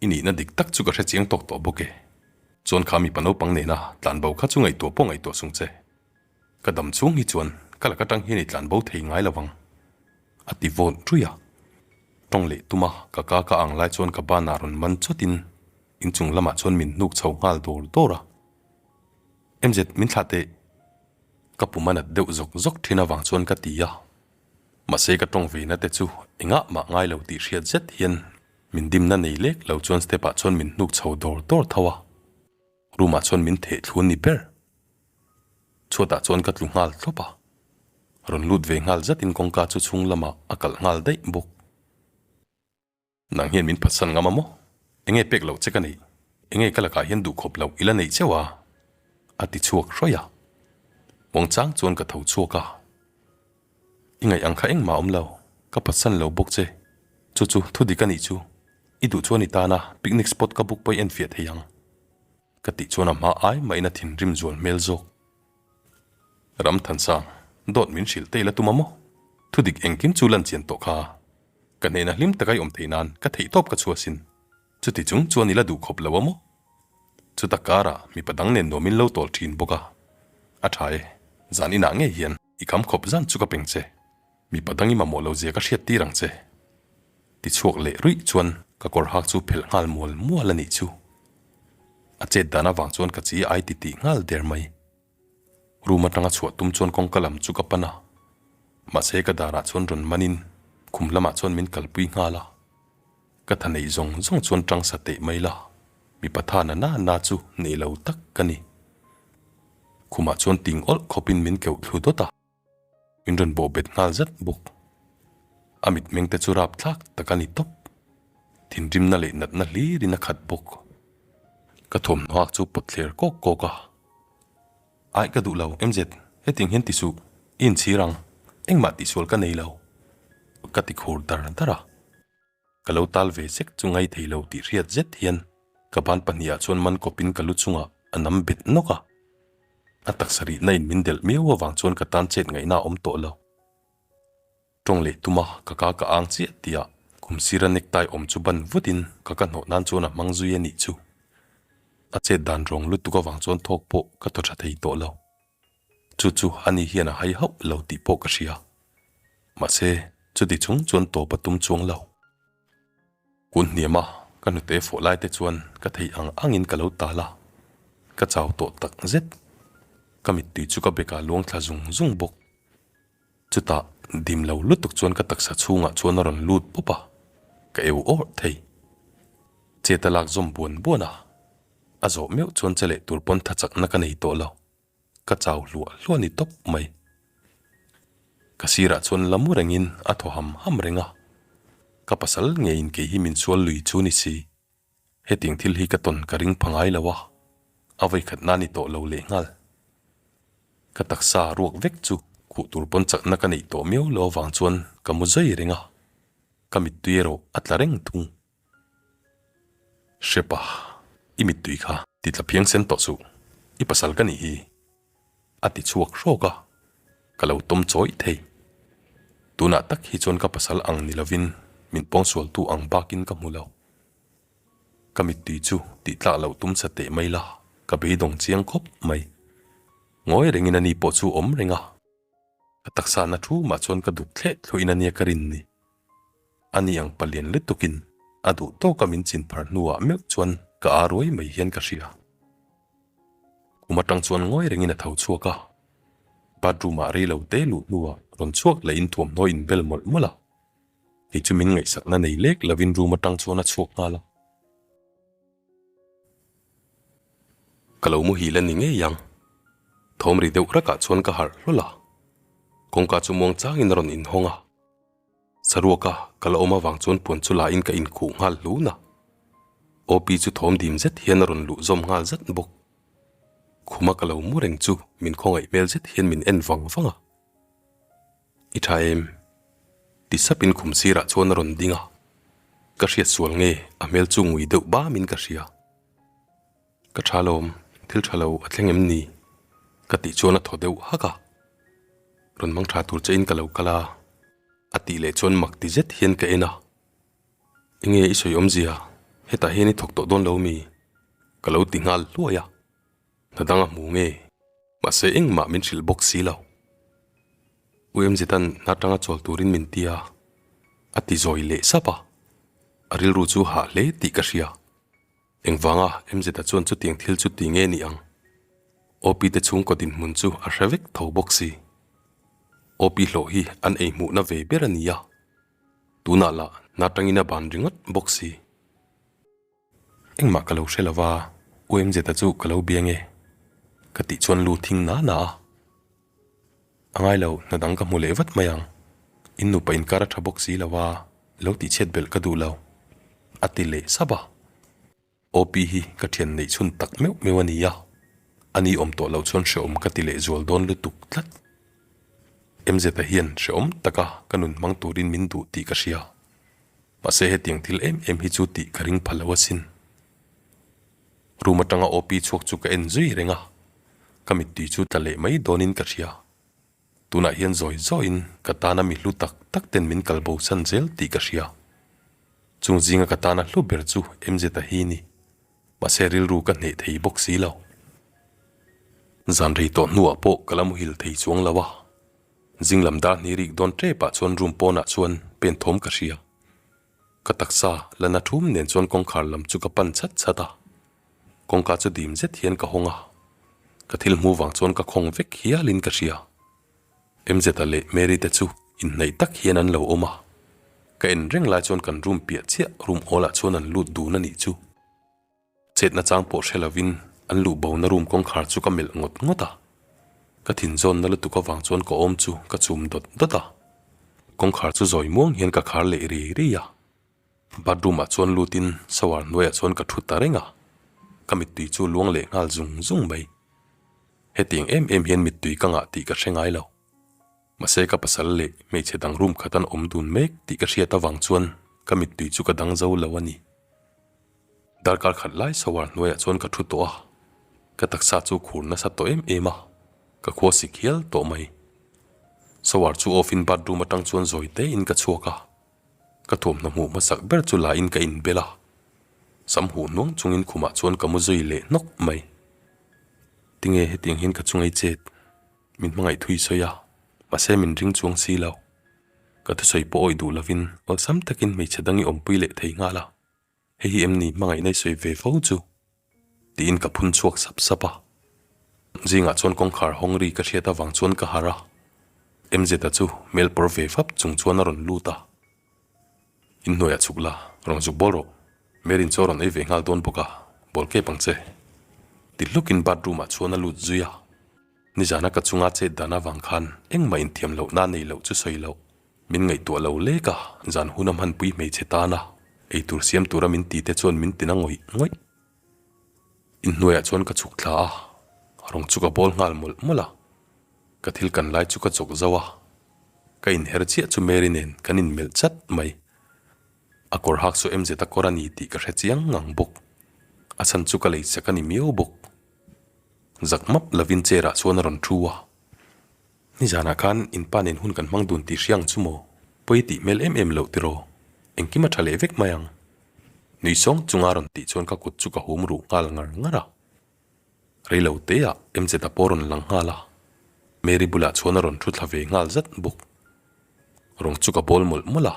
I nihna dik tak chu ka hre chiang tawk tawh bawk e. Chuan kha mipa naupang nena tlanbo kha chu ngaihtuah pawh ngaihtuah sung che. Ka dam chhung hi chuan ka laka tang hian i tlanbo thei ngai lo vang. A ti vawt ruih a. Tawng leh tuma ka ka ka ang lai chuan ka banah rawn man chawtin inchung lamah chuan min hnuk chho nghal dawr dawr a. MZ min thlah teh. Ka pum a nat deuh zawk zawk thin avang chuan ka ti a. Mahse ka tawng veina te chu engah mah ngai lo tih hriat zet hian Min dimna nei lek lo chuan step ah chuan min hnuk chho dawr dawr tho a, room ah chuan min theh thlu a ni ber. Chhuat ah chuan ka tlu nghal thlawp a, rawn lut ve nghal zat in kawngka chu chhung lamah a kalh nghal daih bawk. Nang hian min phatsan ngam a maw? Enge pek loh che ka neih? Enge ka lakah hian duhkhawp loh i la neih cheuh a? A ti chhuak hrawih a, muangchang chuan ka tho chhuak a. I ngaih ang kha engmah awm lo, ka phatsan lo bawk che. Chu chu thu dik a nih chu. I duh chuan i tana picnic spot ka book pawh i enfiah thei ang. Ka tih chuan a hma ai mahin a thinrim zual hmel zawk. Ram Thansang, dawt min hrilh te i la tum a maw? Thu dik engkim chu lan chian tawh kha. Ka hnena hlim taka i awm theih nan ka theihtawp ka chhuasin. Chuti chung chuan i la duh khawp lo a maw? Chuta karah mipa dang nen nuamin lo tawl thin bawk a. A tha e, zan inah ngei hian i kham khawp zan chu ka peng che. Mipa dang i mamawh lo zia ka hriat tir ang che. Ti chhuak leh ruih chuan ka kawr hak chu phelh nghal mual mual a nih chu. A chet dan avang chuan ka chi ai ti tih nghal der mai. Room atanga chhuah tum chuan kawngka lam chu ka pan a, mahse ka darah chuan rawn manin khum lamah chuan min kalpui nghal a. Ka tha neih zawng zawng chuan tang sa teh mai la, mipa tha na na na chu nei lo tak ka ni. Khumah chuan ting awlh khawpin min keuh thlu dawt a, min rawn bawh bet nghal zat bawk. A mitmeng te chu rap thlak tak a ni tawp. Thinrimna leh natna hlirin a khat bawk. Ka thawmhnaw hak chu pawt thler kawk kawk a. Aih ka duh lo, MZ, hetiang hian ti suh, i inchhir ang, engmah tihsual ka nei lo, ka ti khur dar dar a. Ka lo tal ve sek chu ngai thei lo tih hriat zet hian ka ban pahnihah chuan man kawpin ka lu chungah a nam bet nawk a. A taksa rihna in min delh miau avang chuan ka tan chet ngaihna a awm tawh lo. Tawng leh tuma ka ka ka ang chiah tih ah kum sira necktie awm chu ban vutin ka ka hnawh nan chuan a hmang zui a nih chu. A chet dan rawng lutuk avang chuan thawk pawh ka thaw tha thei tawh lo. Chu chu ani hian a hai hauh lo tih pawh ka hria. Mahse, chuti chung chuan tawp a tum chuang lo. Kun hniam a, ka hnute fawh lai te chuan ka theih ang angin ka lo tal a, ka chau tawh tak zet. Ka mittui chu ka bekah luang thla zung zung bawk. Chutah dim lo lutuk chuan ka taksa chhungah chuan a rawn lut pawp a, ka eu awrh thei. Chet a lak zawm buan buan a, a zawh meuh chuan che leh tur pawn tha chakna ka nei tawh lo, ka chau hluah hluah ni tawp mai. Ka sirah chuan la mu rengin a thaw ham ham reng a, ka pasal ngeiin kei hi min sual lui chu ni si. Hetiang thil hi ka tawn ka ring pha ngai lo a. A vawikhatna ni tawh lo lehnghal. Ka taksa ruak vek chu khuh tur pawn chakna ka neih tawh miau lo avang chuan ka mu zai reng a, ka mittui erawh a tla reng thung. Hrepa, i mittui kha ti tla phiang sen tawh suh, i pasal ka nih hi, a ti chhuak hrawk a, ka lo tawm chawih thei. Tunah tak hi chuan ka pasal ang ni lovin min pawngsualtu ang bakin ka hmu lo. Ka mittui chu tih tlak loh tum sa teh mai la, ka beidawng chiang khawp mai. Ngawi rengin ani pawh chu awm reng a. Ka taksa na thu mah chuan ka duk thleh thluahin ania ka rin ni. Ani ang palian lutukin a duh tawka min chin phar hnuah meuh chuan ka aa ruai mai hian ka hria. Khum atang chuan ngawi rengin a tho chhuak a. Bathroom ah rei lo te luh hnuah rawn chhuak lehin thuamhnaw inbel mawlh mawlh a. Kei chu min ngaihsakna nei lek lovin room atang chuan a chhuak nghal a. Ka lo muhil a ni ngei ang. Thawm ri deuh rakah chuan ka harh hlawl a. Kawngka chu muang changin a rawn inhawng a. Saruaka ka la awm avang chuan puan chu la in ka inkhuh nghal hlun a. OP chu thawm dim zet hian a rawn luh zawm nghal zat bawk. Khuma ka lo mu reng chu min khawngaih hmel zet hian min en vang vang a. I tha em? Ti sapin khum sirah chuan a rawn ding a, ka hriat sual nge a hmel chu ngui deuh bamin ka hria. Ka tha lawm, thil tha lo a thleng em ni? Ka tih chuan a thaw deuh hak a, rawn hmang tha tur che in ka lo kal a, a tih leh chuan mak ti zet hian ka en a. Enge i sawi awmzia, hetah hian i thawk tawh dawn lo mi? Ka lo ti nghal hluai a, hna dang a hmu nge? Mahse engmah min hrilh bawk si lo. U Emzitan hna tanga chawl turin min ti a, a ti zawi leh sap a. A rilru chu hah hle tih ka hria. Engvanga Emzita chuan chutiang thil chu ti nge ni ang? OP te chhungkaw dinhmun chu a hre vek tho bawk si. OP hlawh hi an ei hmuhna ve ber a ni a. Tunah lah hna tangin a ban ringawt bawk si. Engmah ka lo hre lo va, UMZ-a chu ka lo bia nge? Ka tih chuan lu thing na na a. A ngai lo, hna dang ka hmu leh vat mai ang. In nupa inkar a tha bawk si lo va, lo tihchhiat belh ka duh lo. A ti leh sap a. OP hi ka thian neih chhun tak meuh meuh a ni a, ani awm tawh loh chuan hrehawm ka ti leh zual dawn lutuk tlat. MZ-a hian hrehawm taka ka nun hmang turin min duh tih ka hria. Mahse hetiang thil em em hi chu tih ka ring pha lo asin. Room atanga OP chhuak chu ka en zui reng a, ka mittui chu tla leh mai dawnin ka hria. Tunah hian zawi zawiin ka tana mi hlu tak tak ten min kal bosan zel tih ka hria. Chung zinga ka tana hlu ber chu MZ a hi ni. Mahse rilru ka hneh thei bawk si lo. Zan rei tawh hnuah pawh ka la muhil thei chuang lo a. Zing lam dar hnih rik dawn tep ah chuan room pawnah chuan pen thawm ka hria. Ka taksa la na thum nen chuan kawngkhar lam chu ka pan chat chat a. Kawngka chu dim zet hian ka hawng a. Ka thil hmu vang chuan ka khawng vek hialin ka hria. MZ-a leh Mary te chu inhnaih tak hian an lo awm a. Ka en reng lai chuan kan room piah chiah room awl ah chuan an lut dun a nih chu. Chetna chang pawh hre lovin an luh bona room kawngkhar chu ka melh ngawt ngawt a. Ka thinzawnna lutuk avang chuan ka awm chu ka chum dawt dawt a. Kawngkhar chu zawi muang hian ka khar leh ri ri a. Bathroom ah chuan lutin shower hnuaiah chuan ka thu ta reng a. Ka mittui chu luang leh nghal zung zung mai. Hetiang em em hian mittui ka ngah tih ka hre ngai lo. Mahse ka pasal leh hmeichhe dang room khat an awm dun mek tih ka hriat avang chuan ka mittui chu ka dang zo lo a ni. Darkar khat lai shower hnuaiah chuan ka thu tawh a, ka taksa chu khur nasa tawh em em a, ka khua sik hial tawh mai. Shower chu off in bathroom atang chuan zawi te in ka chhuak a, ka thuamhnaw hmuh hmasak ber chu la in ka inbel a, sam huh hnuang chungin khumah chuan ka mu zui leh hnawk mai. Tinge hetiang hian ka chungei chet? Min hmangaih thui sawi a, mahse min ring chuang si lo. Ka thusawi pawh awih duh lovin awlsam takin hmeichhe dang i awmpui leh thei nghal a, hei hi em ni hmangaihna i sawi ve fo chu? Tiin ka phun chhuak sap sap a. Zingah chuan kawngkhar hawng ri ka hriat avang chuan ka harh a, MZ-a chu hmel pawr ve fap chung chuan a rawn lut a. Inhnuaiah chhuk la, rawn zuk bawl rawh. Merin chaw rawn ei ve nghal dawn bawk a, bawl kep ang che. Ti hlukin bathroom ah chuan a lut zui a. Nizana ka chunga chet dan avang khan engmah inthiam lohna nei loh chu sawi loh. Min ngaihtuah lo lek a, zan huna hmanpui hmeichhe tana eitur siam tura min ti te chuan min tina ngawih ngawih. Inhnuaiah chuan ka chhuk thla a, rawng chu ka bawl nghal mawlh mawlh a. Ka thil kan lai chu ka chawk zauh a, ka inher chiah chu Mary nen kan inmelh chat mai. A kawr hak chu MZ a kawr a ni tih ka hre chiang ngang bawk. A chhan chu ka lei chak a ni miau bawk. Zak map lovin chair ah chuan a rawn thu a. Nizanah khan in pa nen hun kan hmang dun tih hria ang chu maw? Pawi tih hmel em em loh tiraw? Engkim a tha leh vek mai ang. Nui sawng chunga rawn tih chuan ka kut chu ka hum ruh nghal ngar ngar a. Rei lo te ah MZ a pawh rawn lang nghal a. Mary bulah chuan a rawn thu thla ve nghal zat bawk. Rawng chu ka bawl mawlh mawlh a.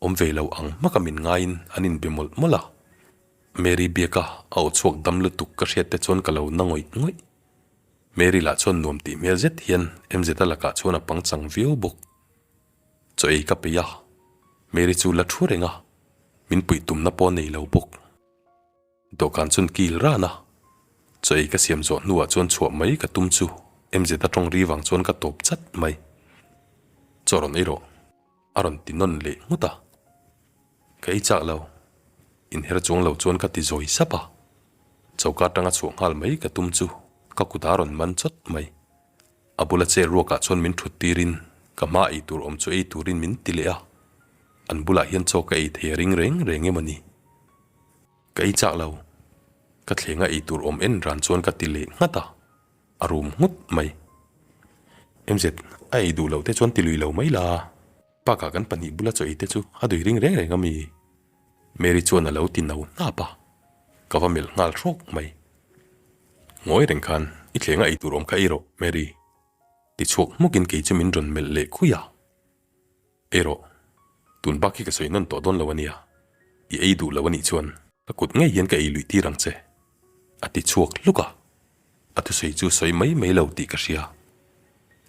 Awm ve lo ang hmaka min ngaiin an inbe mawlh mawlh a. Mary biaka a aw chhuak dam lutuk ka hriat te chuan ka lo na ngawih ngawih. Mary lah chuan nuam tih hmel zet hian MZ a lakah chuan a pangchang viau bawk. Chaw ei ka peih a, Mary chu la thu reng a, min puih tumna pawh a nei lo bawk. Dawhkan chuan kil ran a, chaw ei ka siam zawh hnuah chuan chhuah mai ka tum chu MZ a tawng ri vang chuan ka tawp chat mai. Chaw rawn ei rawh, a rawn ti nawn leh nghut a. Ka ei chak lo, inher chuang lo chuan ka ti zawi sap a. Choka atanga chhuah nghal mai ka tum chu ka kut a rawn man chawt mai. A bula chair ruakah chuan min thut tirin ka hma ei tur awm chu ei turin min ti leh a. An bulah hian chaw ka ei thei a ring reng reng em a ni. Ka ei chak lo. Ka thlenga ei tur awm en ran chuan ka ti leh nghat a, a rum nghut mai. MZ, a ei duh loh te chuan ti lui lo mai la. Bakah kan pahnih bula chaw ei te chu a dui ring reng reng a mi? Mary chuan a lo ti no hnap a, ka va melh nghal hrawk mai. Ngawi reng khan i thlenga ei tur awm kha ei rawh, Mary. Ti chhuak hmukin kei chu min rawn melh leh khui a. Ei rawh, tun bak hi ka sawi nawn tawh dawn lo a nia, i ei duh lo a nih chuan ka kut ngei hian ka ei luih tir ang che, a ti chhuak hluk a. A thusawi chu sawi mai mai lo tih ka hria.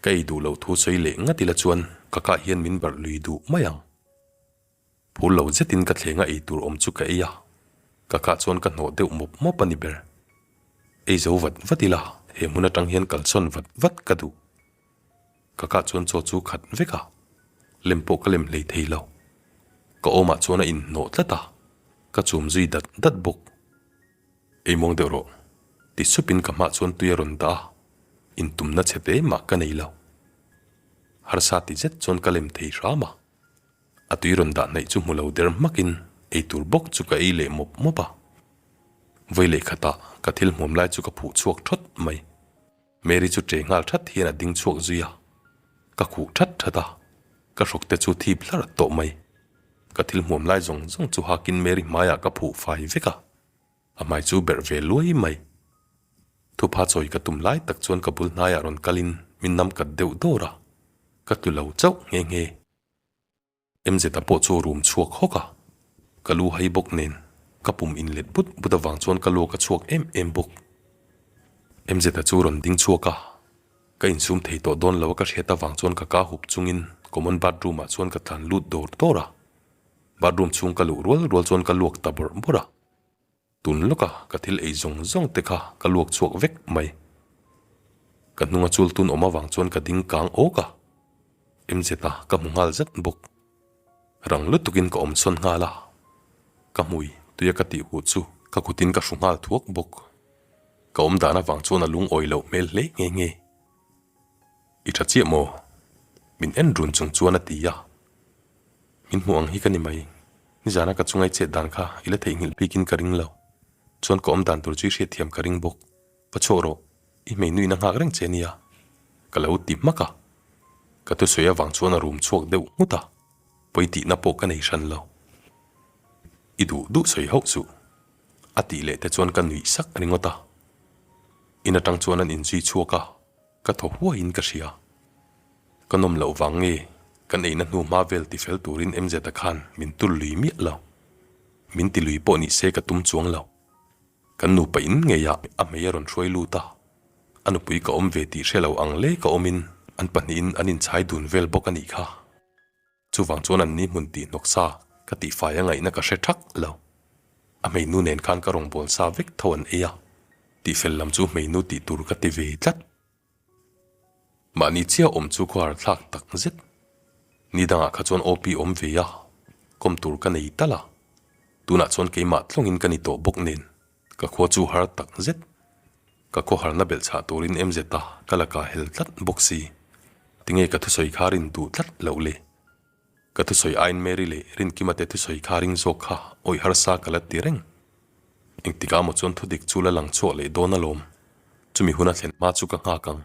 Ka ei duh loh thu sawi leh ngat ila chuan ka kah hian min barh lui duh mai ang. Phur lo zetin ka thlenga ei tur awm chu ka ei a, ka kah chuan ka hnawh deuh mawp mawp a ni ber. Ei zo vat vat ila he hmun atang hian kalsawn vat vat ka duh. Ka kah chuan chaw chu khat vek a, lem pawh ka lem hlei thei lo. Ka awmah chuan a inhnawh tlat a, ka chum zui dat dat bawk. Ei muang deuh rawh, ti supin ka hmah chuan tui a rawn dah a, intumna chhe te mah ka nei lo. Harsa ti zet chuan ka lem thei hram a, a tui rawn dah hnaih chu hmu lo der hmakin ei tur bawk chu ka ei leh mawp mawp a. Vawi leh khatah ka thil hmuam lai chu ka phuh chhuak thawt mai. Mary chu ṭe nghal ṭhat hian a ding chhuak zui a, ka khuh ṭhat ṭhat a, ka hrawk te chu thip hlarh tawh mai. Ka thil hmuam lai zawng zawng chu hakin Mary hmaiah ka phuh fai vek a, a hmai chu berh ve luai mai. Thupha chawi ka tum lai tak chuan ka bul hnaiah rawn kalin min nam kat deuh dawr a, ka tlu lo chauh nghe nghe. MZ-a pawh chu rum chhuak hawk a, ka lu hai bawk nen ka pum inlet but but avang chuan ka luak a chhuak em em bawk. MZ-a chu rawn ding chhuak a, ka insum thei tawh dawn lo a ka hriat avang chuan ka ka hup chungin common bathroom ah chuan ka tlan lut dawr dawr a, bathroom chhung ka luh rual rual chuan ka luak ta bawrh bawrh a. Tun lawka ka thil ei zawng zawng te kha ka luak chhuak vek mai. Ka hnunga chul tun awm avang chuan ka ding kang awk a, MZ-a ka hmu nghal zat bawk. Rang lutukin ka awm sawn nghal a, ka hmui tuia ka tih huh chu ka kutin ka hru nghal thuak bawk. Ka awm dan avang chuan a lungawi loh hmel hle nghe nghe. I tha chiah maw? Min en run chung chuan a ti a. Min hmuh ang hi ka ni mai. Nizana ka chungai chet dan kha i la theihnghilh bikin ka ring lo. Chuan ka awm dan tur chu i hriatthiam ka ring bawk. Va chhuak rawh, i hmei nuihna nghak reng che nia. Ka lo ti hmak a. Ka thusawi avang chuan a rum chhuak deuh nghut a. Pawi tihna pawh ka nei hran lo. I duh duh sawi hauh suh. A tih leh te chuan ka nuih sak ringawt a. In atang chuan an inzui chhuak a. Ka thaw huaiin ka hria. Ka nawm loh vang nge kan eina hnu hma vel ti fel turin MZ-a khan min tul lui miah lo. Min ti lui pawh nih se ka tum chuang lo. Kan nupa in ngeiah a hmei a rawn hruai lut a, a nupui ka awm ve tih hre lo ang lek a awmin an pahnihin an inchhai dun vel bawk a nih kha. Chuvang chuan an ni hmun tih hnawk sa ka tihfai a ngaihna ka hre thak lo. A hmeinu nen khan ka rawngbâwl sa vek tho an ei a, tihfel lam chu hmeinu tih tur ka ti ve tlat. Mahni chiah awm chu khuar thlak tak zet. Ni dangah kha chuan OP awm ve a, kawm tur ka nei tal a. Tunah chuan keimah tlawngin ka ni tawh bawk nen. Ka khua chu har tak zet. Ka khawharna belh chhah turin MZ a ka lakah hel tlat bawk si. Tinge ka thusawi kha rin duh tlat loh le? Ka thusawi aiin Mary leh Rinkima te thusawi kha ring zawk kha awih harsa ka la ti reng. Engtikah maw chuan thudik chu la lang chhuak leh dawn alawm. Chumi huna thlen hma chu ka nghak ang.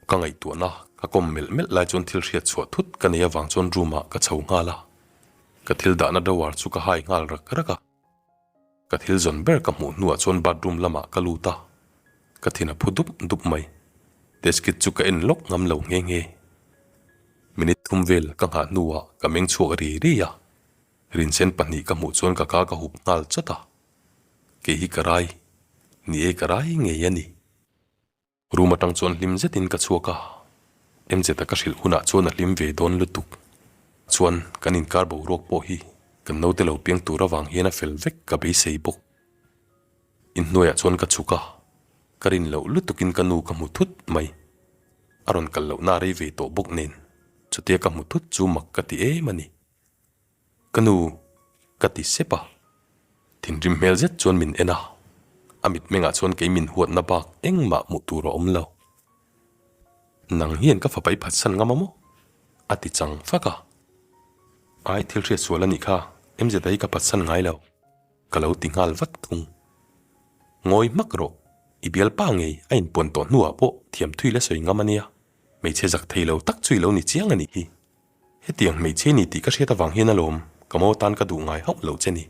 Ka ngaihtuahna ka kawm melh melh lai chuan thil hriat chhuah thut ka nei avang chuan room ah ka chho nghal a. Ka thil dahna drawer chu ka hai nghal rak rak a. Ka thil zawn ber ka hmuh hnuah chuan bathroom lamah ka lut a, ka thin a phu dup dup mai. Test kit chu ka en lawk ngam lo nghe nghe. Minute thum vel ka nghah hnuah ka meng chhuak ri ri a, rinsen pahnih ka hmuh chuan ka ka ka hup nghal chawt a. Kei hi ka rai, ni e ka rai ngei a ni. Room atang chuan hlim zetin ka chhuak a, MZ-a ka hrilh hunah chuan a hlim ve dawn lutuk. Chuan kan inkar boruak pawh hi kan naute lo piang tur avang hian a fel vek ka beisei bawk. Inhnuaiah chuan ka chhuk a, ka rin loh lutukin ka nu ka hmu thut mai. A rawn kal lohna a rei ve tawh bawk nen chutia ka hmu thut chu mak ka ti em a ni. Ka nu, ka ti sep a. Thinrim hmel zet chuan min en a, a mitmengah chuan kei min huatna bak engmah hmuh tur a awm lo. Nang hian ka fapa i phatsan ngam a maw? a ti chang fak a. Ai thil hriat sual a nih kha, MZ hi ka phatsan ngai lo, ka lo ti nghal vat thung. Ngawi hmak rawh, i bialpa ngei a inpuan tawh hnuah pawh thiam thui la sawi ngam a nia, hmeichhe zak thei lo tak chu i lo ni chiang a nih hi. Hetiang hmeichhe ni tih ka hriat avang hian alawm ka mo tan ka duh ngai hauh lo che ni.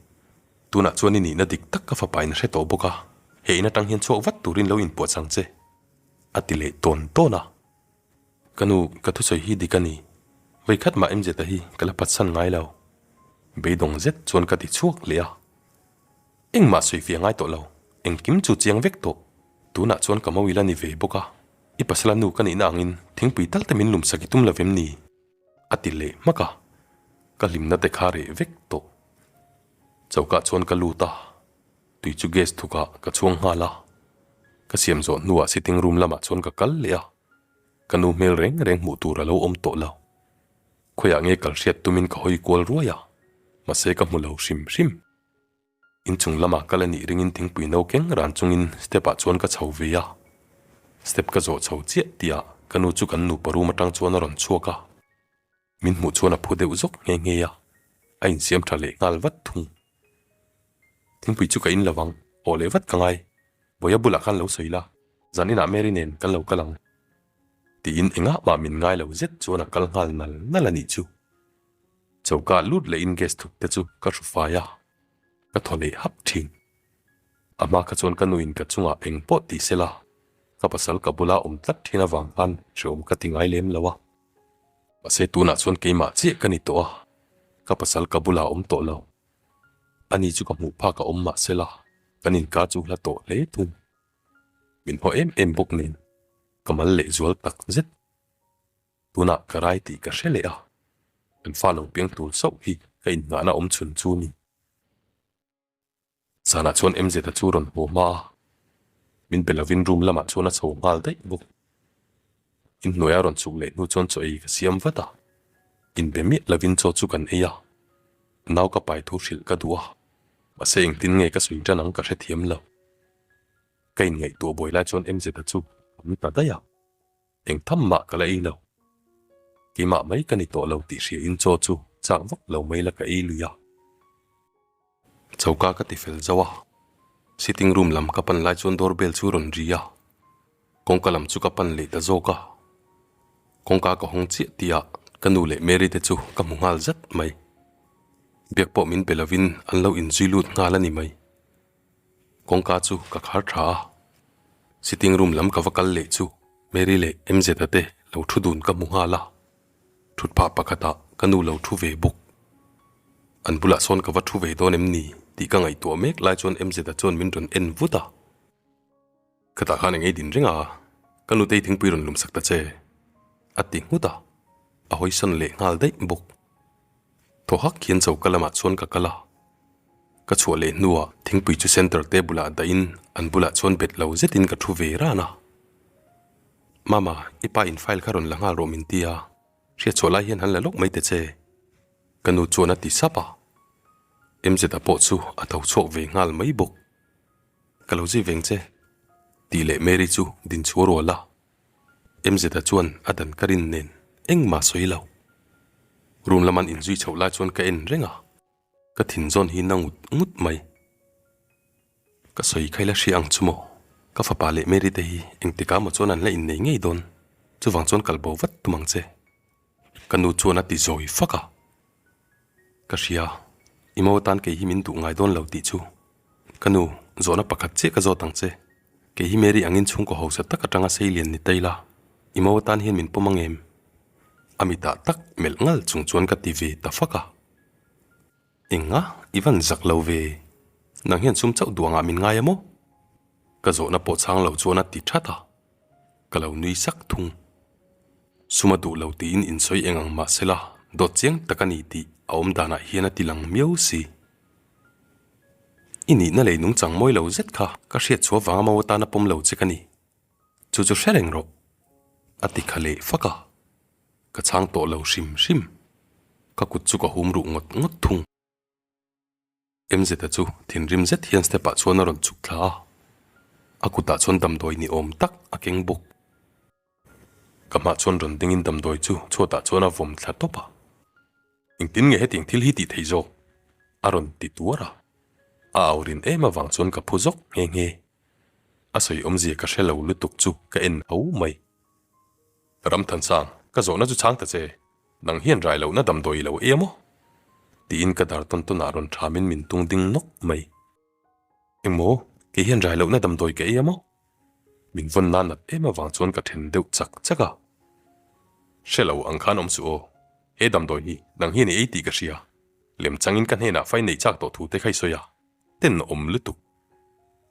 Tunah chuan i nihna dik tak ka fapa in a hre tawh bawk a, he in atang hian chhuak vat turin lo inpuah chang che, a ti leh tawn tawn a. Ka nu, ka thusawi hi dik a ni. Vawikhat mah MZ-a hi ka la phatsan ngai lo. Beidawng zet chuan ka ti chhuak leh a. Engmah sawi fiah ngai tawh lo, engkim chu chiang vek tawh. Tunah chuan ka mo ila ni ve bawk a, i pasala nu ka nihna angin thingpui tal te min lumsak i tum lo vem ni? A ti leh hmak a, ka hlimna te kha reh vek tawh. Chokah chuan ka lut a, tui chu gas thukah ka chhuang nghal a. Ka siam zawh hnuah sitting room lamah chuan ka kal leh a, ka nu hmel reng reng hmuh tur a lo awm tawh lo. Khawiah nge kal hriat tumin ka hawi kual ruai a, mahse ka hmu lo hrim hrim. Inchung lamah kal a nih ringin thingpui no keng ran chungin step ah chuan ka chho ve a. Step ka zawh chho chiah tihah ka nu chu kan nupa room atang chuan a rawn chhuak a. Min hmuh chuan a phu deuh zawk nghe nghe a, a insiam tha leh nghal vat thung. Thingpui chu ka in lo vang, haw leh vat ka ngai. Bawia bulah khan lo sawi la, zan inah Mary nen kan lo kal ang. Tiin engah mah min ngai lo zet chuan a kal nghal nal nal a nih chu. Choka lut leh in gas thuk te chu ka hru fai a, ka thaw leh hap thin. A hma kha chuan ka nuin ka chungah eng pawh tih se la, ka pasal ka bula awm tlat thin avang khan hreawm ka ti ngai lem lo a. Mahse tunah chuan keimah chiah ka ni tawh a, ka pasal ka bula awm tawh lo. Ani chu ka hmuh phak a awm mahse la, kan inkar chu hla tawh hle thung. Min haw em em bawk nen, ka mal leh zual tak zet. Tunah ka rai tih ka hre leh a, kan fa lo piang tur chauh hi ka inngahna awm chhun chu ni. Zanah chuan MZ-a chu rawn haw hma a, min be lovin room lamah chuan a chho nghal daih bawk. Inhnuaia rawn chhuk leh hnu chuan chaw ei ka siam vat a, inbe miah lovin chaw chu kan ei a, nau ka pai thu hrilh ka duh a, mahse engtin nge ka sawi tan ang ka hrethiam lo. Ka inngaihtuah buai lai chuan MZ-a chu a awm ta daih a. Eng tham mah ka la ei lo. Keimah mai ka ni tawh lo tih hria in chaw chu chak vak lo mai la ka ei lui a. Choka ka ti fel zo a, sitting room lam ka pan lai chuan door bell chu rawn ri a, kawngka lam chu ka pan leh ta zawk a. Kawngka ka hawng chiah tih ah ka nu leh Mary te chu ka hmu nghal zat mai. Biak pawh min pe lovin an lo inzui lut nghal a ni mai. Kawngka chu ka khar tha a, sitting room lam ka va kal leh chu Mary leh MZ-a te lo thu dun ka hmu nghal a, thut phah pakhatah ka nu lo thu ve bawk. An bulah sawn ka va thu ve dawn em ni tih ka ngaihtuah mek lai chuan MZ-a chuan min rawn en vut a. Khatah khan eng ei din reng a, ka nutei thingpui rawn lumsak ta che, a ti nghut a, a hawisan leh nghal daih bawk. Thaw hak hian choka lamah chuan ka kal a, ka chhuah leh hnuah thingpui chu center table ah dahin an bulah chuan bet lo zetin ka thu ve ran a. Mama, i pa in file kha rawn la nghal rawh min ti a, hriatchhuah lai hian han la lawk mai ta che, ka nu chuan a ti sap a. MZ-a pawh chu a tho chhuak ve nghal mai bawk. Ka lo zui veng che. Tih leh Mary chu din chhuah rual a. MZ-a chuan a dan ka rin nen engmah sawi lo. Room lam an inzui chhoh lai chuan ka en reng a, ka thin zawn hi na ngut ngut mai. Ka sawi kha ila hria ang chu maw? Ka fapa leh Mary te hi engtikah maw chuan an la innei ngei dawn, chuvang chuan kal bo vat tum ang che. Ka nu chuan a ti zawi fak a. Ka hria, i mo atan kei hi min duh ngai dawn lo tih chu. Ka nu, zawhna pakhat chiah ka zawt ang che. Kei hi Mary angin chhungkaw hausa tak atanga sei lian ni ta ila, i mo atan hian min pawm ang em? A mitah tak melh ngal chung chuan ka ti ve ta fak a. Enga, i van zak lo ve. Nang hian sum chauh duh angah min ngai a maw? Ka zawhna pawh chhang lo chuan a ti that a. Ka lo nui sak thung. Sum a duh lo tiin insawi eng ang mah sela dawt chiang tak a ni tih a awm danah hian a ti lang miau si. I nihna lei nungchang mawi lo zet kha ka hriat chhuah vanga mau atana pawm lo che ka ni. Chu chu hre reng rawh. A ti kha leh fak a. Ka chhang tawh lo hrim hrim. Ka kut chu ka hum ruh ngawt ngawt thung. MZ-a chu thinrim zet hian step ah chuan a rawn chhuk thla a, a kutah chuan damdawi ni awm tak a keng bawk. Ka hmah chuan rawn dingin damdawi chu chhuatah chuan a vawm thla tawp a. Engtin nge hetiang thil hi tih theih zawk? a rawn ti tuar a. A au rin em avang chuan ka phu zawk nghe nghe. A sawi awmzia ka hre lo lutuk chu ka en ho mai. Ramthansang, ka zawhna chu chhang ta che. Nang hian rai lohna damdawi i lo ei a maw? Tiin ka dar tawn tawnah rawn thamin min tung ding nawk mai. Engmaw, kei hian rai lohna damdawi ka ei a maw? Min vawn na nat em avang chuan ka then deuh chak chak a. Hre lo ang khan awm suh aw, he damdawi hi nang hian i ei tih ka hria. Lem changin ka hnenah fai neih chak tawh thu te kha i sawi a, tenawm lutuk.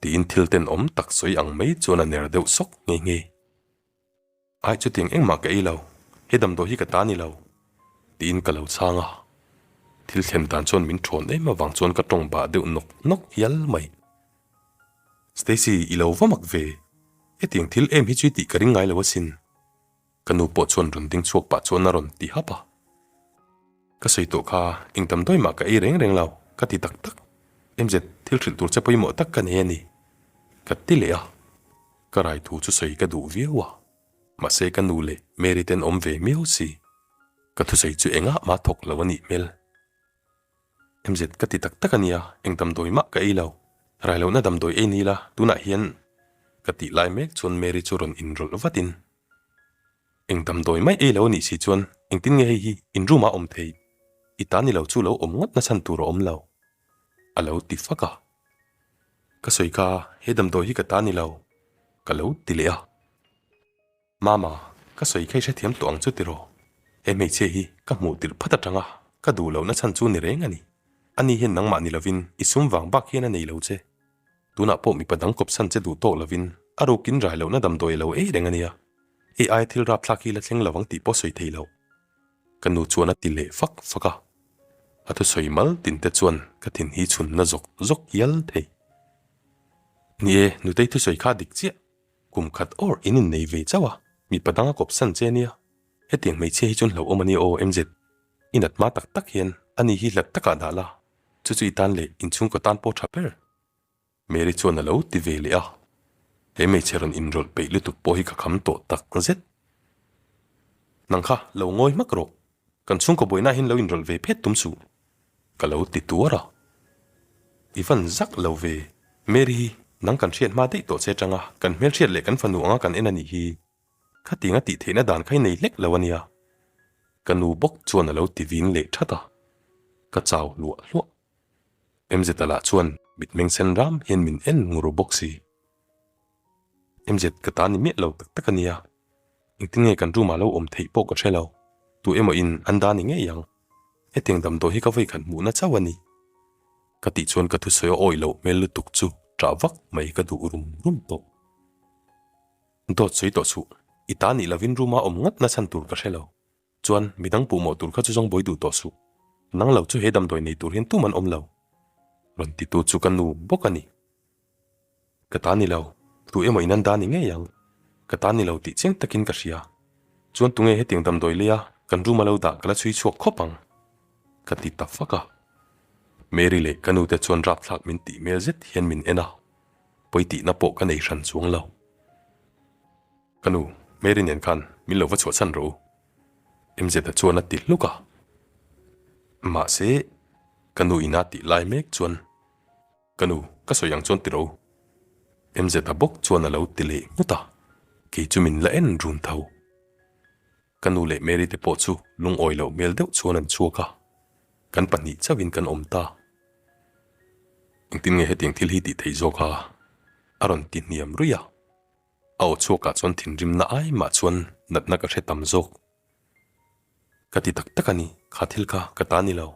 Tiin thil tenawm tak sawi ang mai chuan a ner deuh sawk nghe nghe. Ai chutiang engmah ka ei lo, he damdawi hi ka ta ni lo, tiin ka lo chhang a. Thil thlen dan chuan min thawn em avang chuan ka tawng bah deuh nawk nawk hial mai. Stacy, i lo va mak ve, hetiang thil em hi chu i tih ka ring ngai lo asin. Ka nu pawh chuan rawn ding chhuak pah chuan a rawn ti hap a. Ka sawi tawh kha, eng damdawi mah ka ei reng reng lo, ka ti tak tak. MZ, thil hrilh tur che pawimawh tak ka nei a ni, ka ti leh a. Ka rai thu chu sawi ka duh viau a, mahse ka nu leh Mary ten awm ve miau si. Ka thusawi chu engah mah thawk lo a nih hmel. MZ ka ti tak tak a nia, eng damdawi mah ka ei lo. Rai lohna damdawi ei ni la, tunah hian ka tih lai mek chuan Mary chu rawn inrawlh vatin, Eng damdawi mai ei lo a nih si chuan engtin nge hei hi in room ah awm thei? I ta ni lo chu lo awm ngawt na chhan tur a awm lo. A lo ti fak a. Ka sawi kha he damdawi hi ka ta ni lo, ka lo ti leh a. Mama, ka sawi kha i hrethiam tawh ang chu tiraw? He hmeichhia hi ka hmuh tirh phat atanga ka duh lohna chhan chu ni reng a ni. Ani hian nangmah ni lovin i sum vang bak hian a nei lo che. Tunah pawh mipa dang kawpsan che duh tawk lovin a rukin rai lohna damdawi a lo ei reng a nia. Hei aia thil rapthlak hi la thleng lo ang tih pawh sawi thei lo. Ka nu chuan a ti leh fak fak a, a thusawi mal tin te chuan ka thin hi chhun na zawk zawk hial thei. Ni e, nutei thusawi kha dik chiah, kum khat awr in innei ve chauh a, mipa dang a kawpsan che nia, hetiang hmeichhia hi chuan hlauhawm a nia aw MZ, i nat hma tak tak hian ani hi hlat takah dah la, chu chu i tan leh inchhungkaw tan pawh tha ber. Mary chuan a lo ti ve leh a, he hmeichhe rawn inrawlh peih lutuk pawh hi ka kham tawh tak zet. Nang kha lo ngawi hmak rawh, kan chhungkaw buaina hian lo inrawlh ve phet tum suh, ka lo ti tuar a. I van zak lo ve, Mary hi nang kan hriat hma daih tawh che atanga kan hmelhriat leh kan fanu anga kan en a nih hi, khatiang a tih theihna dan kha i nei hlek lo a nia, ka nu bawk chuan a lo ti vin leh that a, ka chau hluah hluah. MZ lah chuan mitmeng sen ram hian min en ngur bawk si. MZ ka ta ni miah lo tak tak a nia, engtin nge kan room ah lo awm theih pawh ka hre lo, tu emaw in an da ni ngei ang, hetiang damdawi hi ka vawi khat hmuhna chauh a ni. Ka tih chuan ka thusawi a awih loh hmel lutuk chu ṭah vak mai ka duh rum rum tawh. Dawt sawi tawh suh, i ta nih lovin room ah awm ngawt na chhan tur ka hre lo. Chuan midang puhmawh tur kha chu zawng buai duh tawh suh. Nang lo chu he damdawi nei tur hian tum an awm lo. Rawn titu chu ka nu bawk a ni. Ka ta ni lo, tu emaw in an da ni ngei ang. Ka ta ni lo tih chiang takin ka hria. Chuan tunge hetiang damdawi leia kan room a lo dah ka la chhui chhuak khawp ang. Ka ti ta fak a. Mary leh ka nu te chuan rapthlak min tih hmel zet hian min en a. pawi tihna pawh ka nei hran chuang lo. Ka nu, Mary nen khan min lo va chhuahchhan rawh u. MZ-a chuan a ti hluk a. Mahse, ka nu ina tih lai mek chuan, Ka nu, ka sawi ang chuan ti rawh u. MZ-a bawk chuan a lo ti leh nghut a, kei chu min la en run tho. Ka nu leh Mary te pawh chu lungawi loh hmel deuh chuan an chhuak a, kan pahnih chauhin kan awm ta. Engtin nge hetiang thil hi tih theih zawk a? A rawn ti hniam ruih a. A aw chhuakah chuan thinrimna ai mah chuan natna ka hre tam zawk. Ka ti tak tak a ni, kha thil kha ka ta ni lo.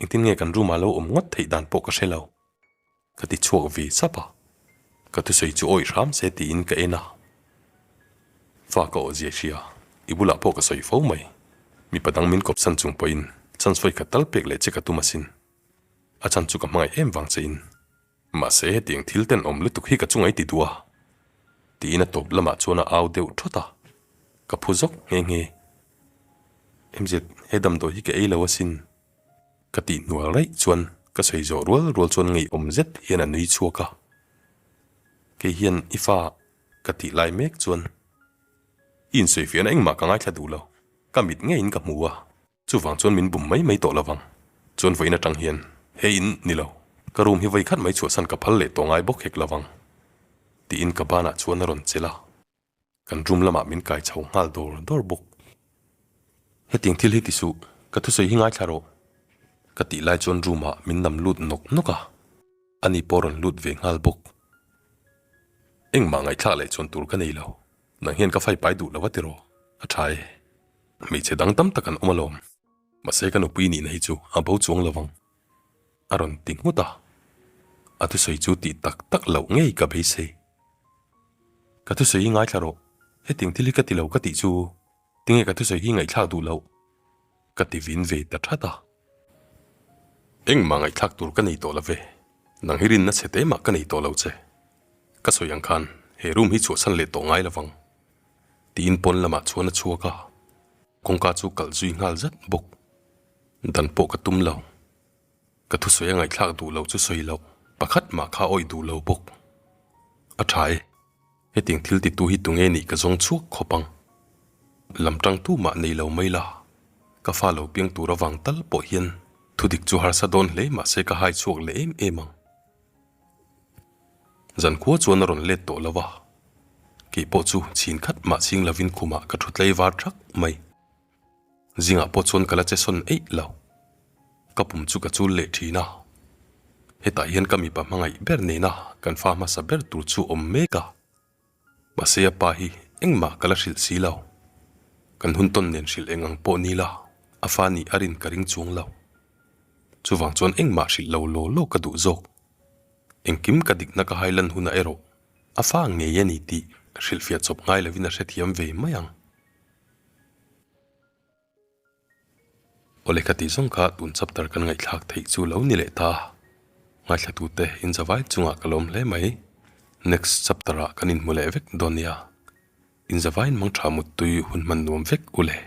Engtin nge kan room ah lo awm ngawt theih dan pawh ka hre lo. Ka ti chhuak ve sap a, ka thusawi chu awih hram se tiin ka en a. Fa ka awh zia hria, i bulah pawh ka sawi fo mai. Mipa dang min kawpsan chung pawhin chance vawi khat tal pek leh che ka tum asin. A chan chu ka hmangaih em vang che in. Mahse hetiang thil tenawm lutuk hi ka chunga i ti duh a, tiin a tawp lamah chuan a au deuh thawt a, ka phu zawk nghe nghe. MZ, he damdawi hi ka ei lo asin. Ka tih hnual raih chuan ka sawi zawh rual rual chuan ngeiawm zet hian a nui chhuak a. Kei hian i fa ka tih lai mek chuan i insawifiahna engmah ka ngaithla duh lo, ka mit ngeiin ka hmu a. Chuvang chuan min bum mai mai tawh lovang. Chuan vawiin atang hian he in ni lo, ka room hi vawi khat mai chhuahsan ka phal leh tawh ngai bawk hek lovang. Tiin ka banah chuan a rawn chelh a, kan room lamah min kai chho nghal dawr dawr bawk. Hetiang thil hi ti suh, ka thusawi hi ngaithla rawh. Ka tih lai chuan room ah min nam lut nawk nawk a, ani pawh rawn lut ve nghal bawk. Engmah ngaihthlak leh chuan tur ka nei lo, nang hian ka fai pai duh lo a tiraw, a tha e. Hmeichhe dang tam tak an awm alawm, mahse ka nupui nihna hi chu a bo chuang lovang, a rawn ti nghut a. A thusawi chu tih tak tak loh ngei ka beisei. Ka thusawi hi ngaithla rawh, hetiang thil hi ka ti lo ka tih chu tinge ka thusawi hi ngaihthlak duh loh? Ka ti vin ve ta that a. Engmah ngaihthlak tur ka nei tawh lo ve, nang hi rinna chhe te mah ka nei tawh lo che. Ka sawi ang khan he room hi chhuahsan leh tawh ngai lovang. Tiin pawn lamah chuan a chhuak a, kawngka chu kalh zui nghal zat bawk. Dan pawh ka tum lo. Ka thusawi a ngaihthlak duh lo chu sawi loh, pakhat mah kha awih duh lo bawk. A tha e, hetiang thil titu hi tunge nih ka zawng chhuak khawp ang. Lam tangtu mah nei lo mai la, ka fa lo piang tur avang tal pawh hian thudik chu harsa dawn hle mahse ka hai chhuak leh em em ang. Zankhua chuan a rawn let tawh lo a, kei pawh chu chhin khat mah chhing lovin khumah ka thu tlei var thak mai. Zingah pawh chuan ka la che sawn eih lo. Ka pum chu ka chul leh thin a, hetah hian ka mipa hmangaih ber nena kan fa hmasa ber tur chu awm mek a. Mahse a pa hi engmah ka la hrilh si lo. Kan hun tawn nen hrilh eng ang pawh ni la, a fa nih a rin ka ring chuang lo. Chuvang chuan engmah hrilh lo law law ka duh zawk. Engkim ka dikna ka hai lan hunah erawh a fa ngei a ni tih hrilhfiah chawp ngai lovin a hrethiam ve mai ang. Aw lehkha tih zawng kha tun chapter kan ngaihthlak theih chu lo ni leh ta. Ngaithlatute inzavai chungah ka lawm hle mai. Next chapter ah kan inhmu leh vek dawn nia. Inzavaiin mangtha muttui hun hman nuam vek u le.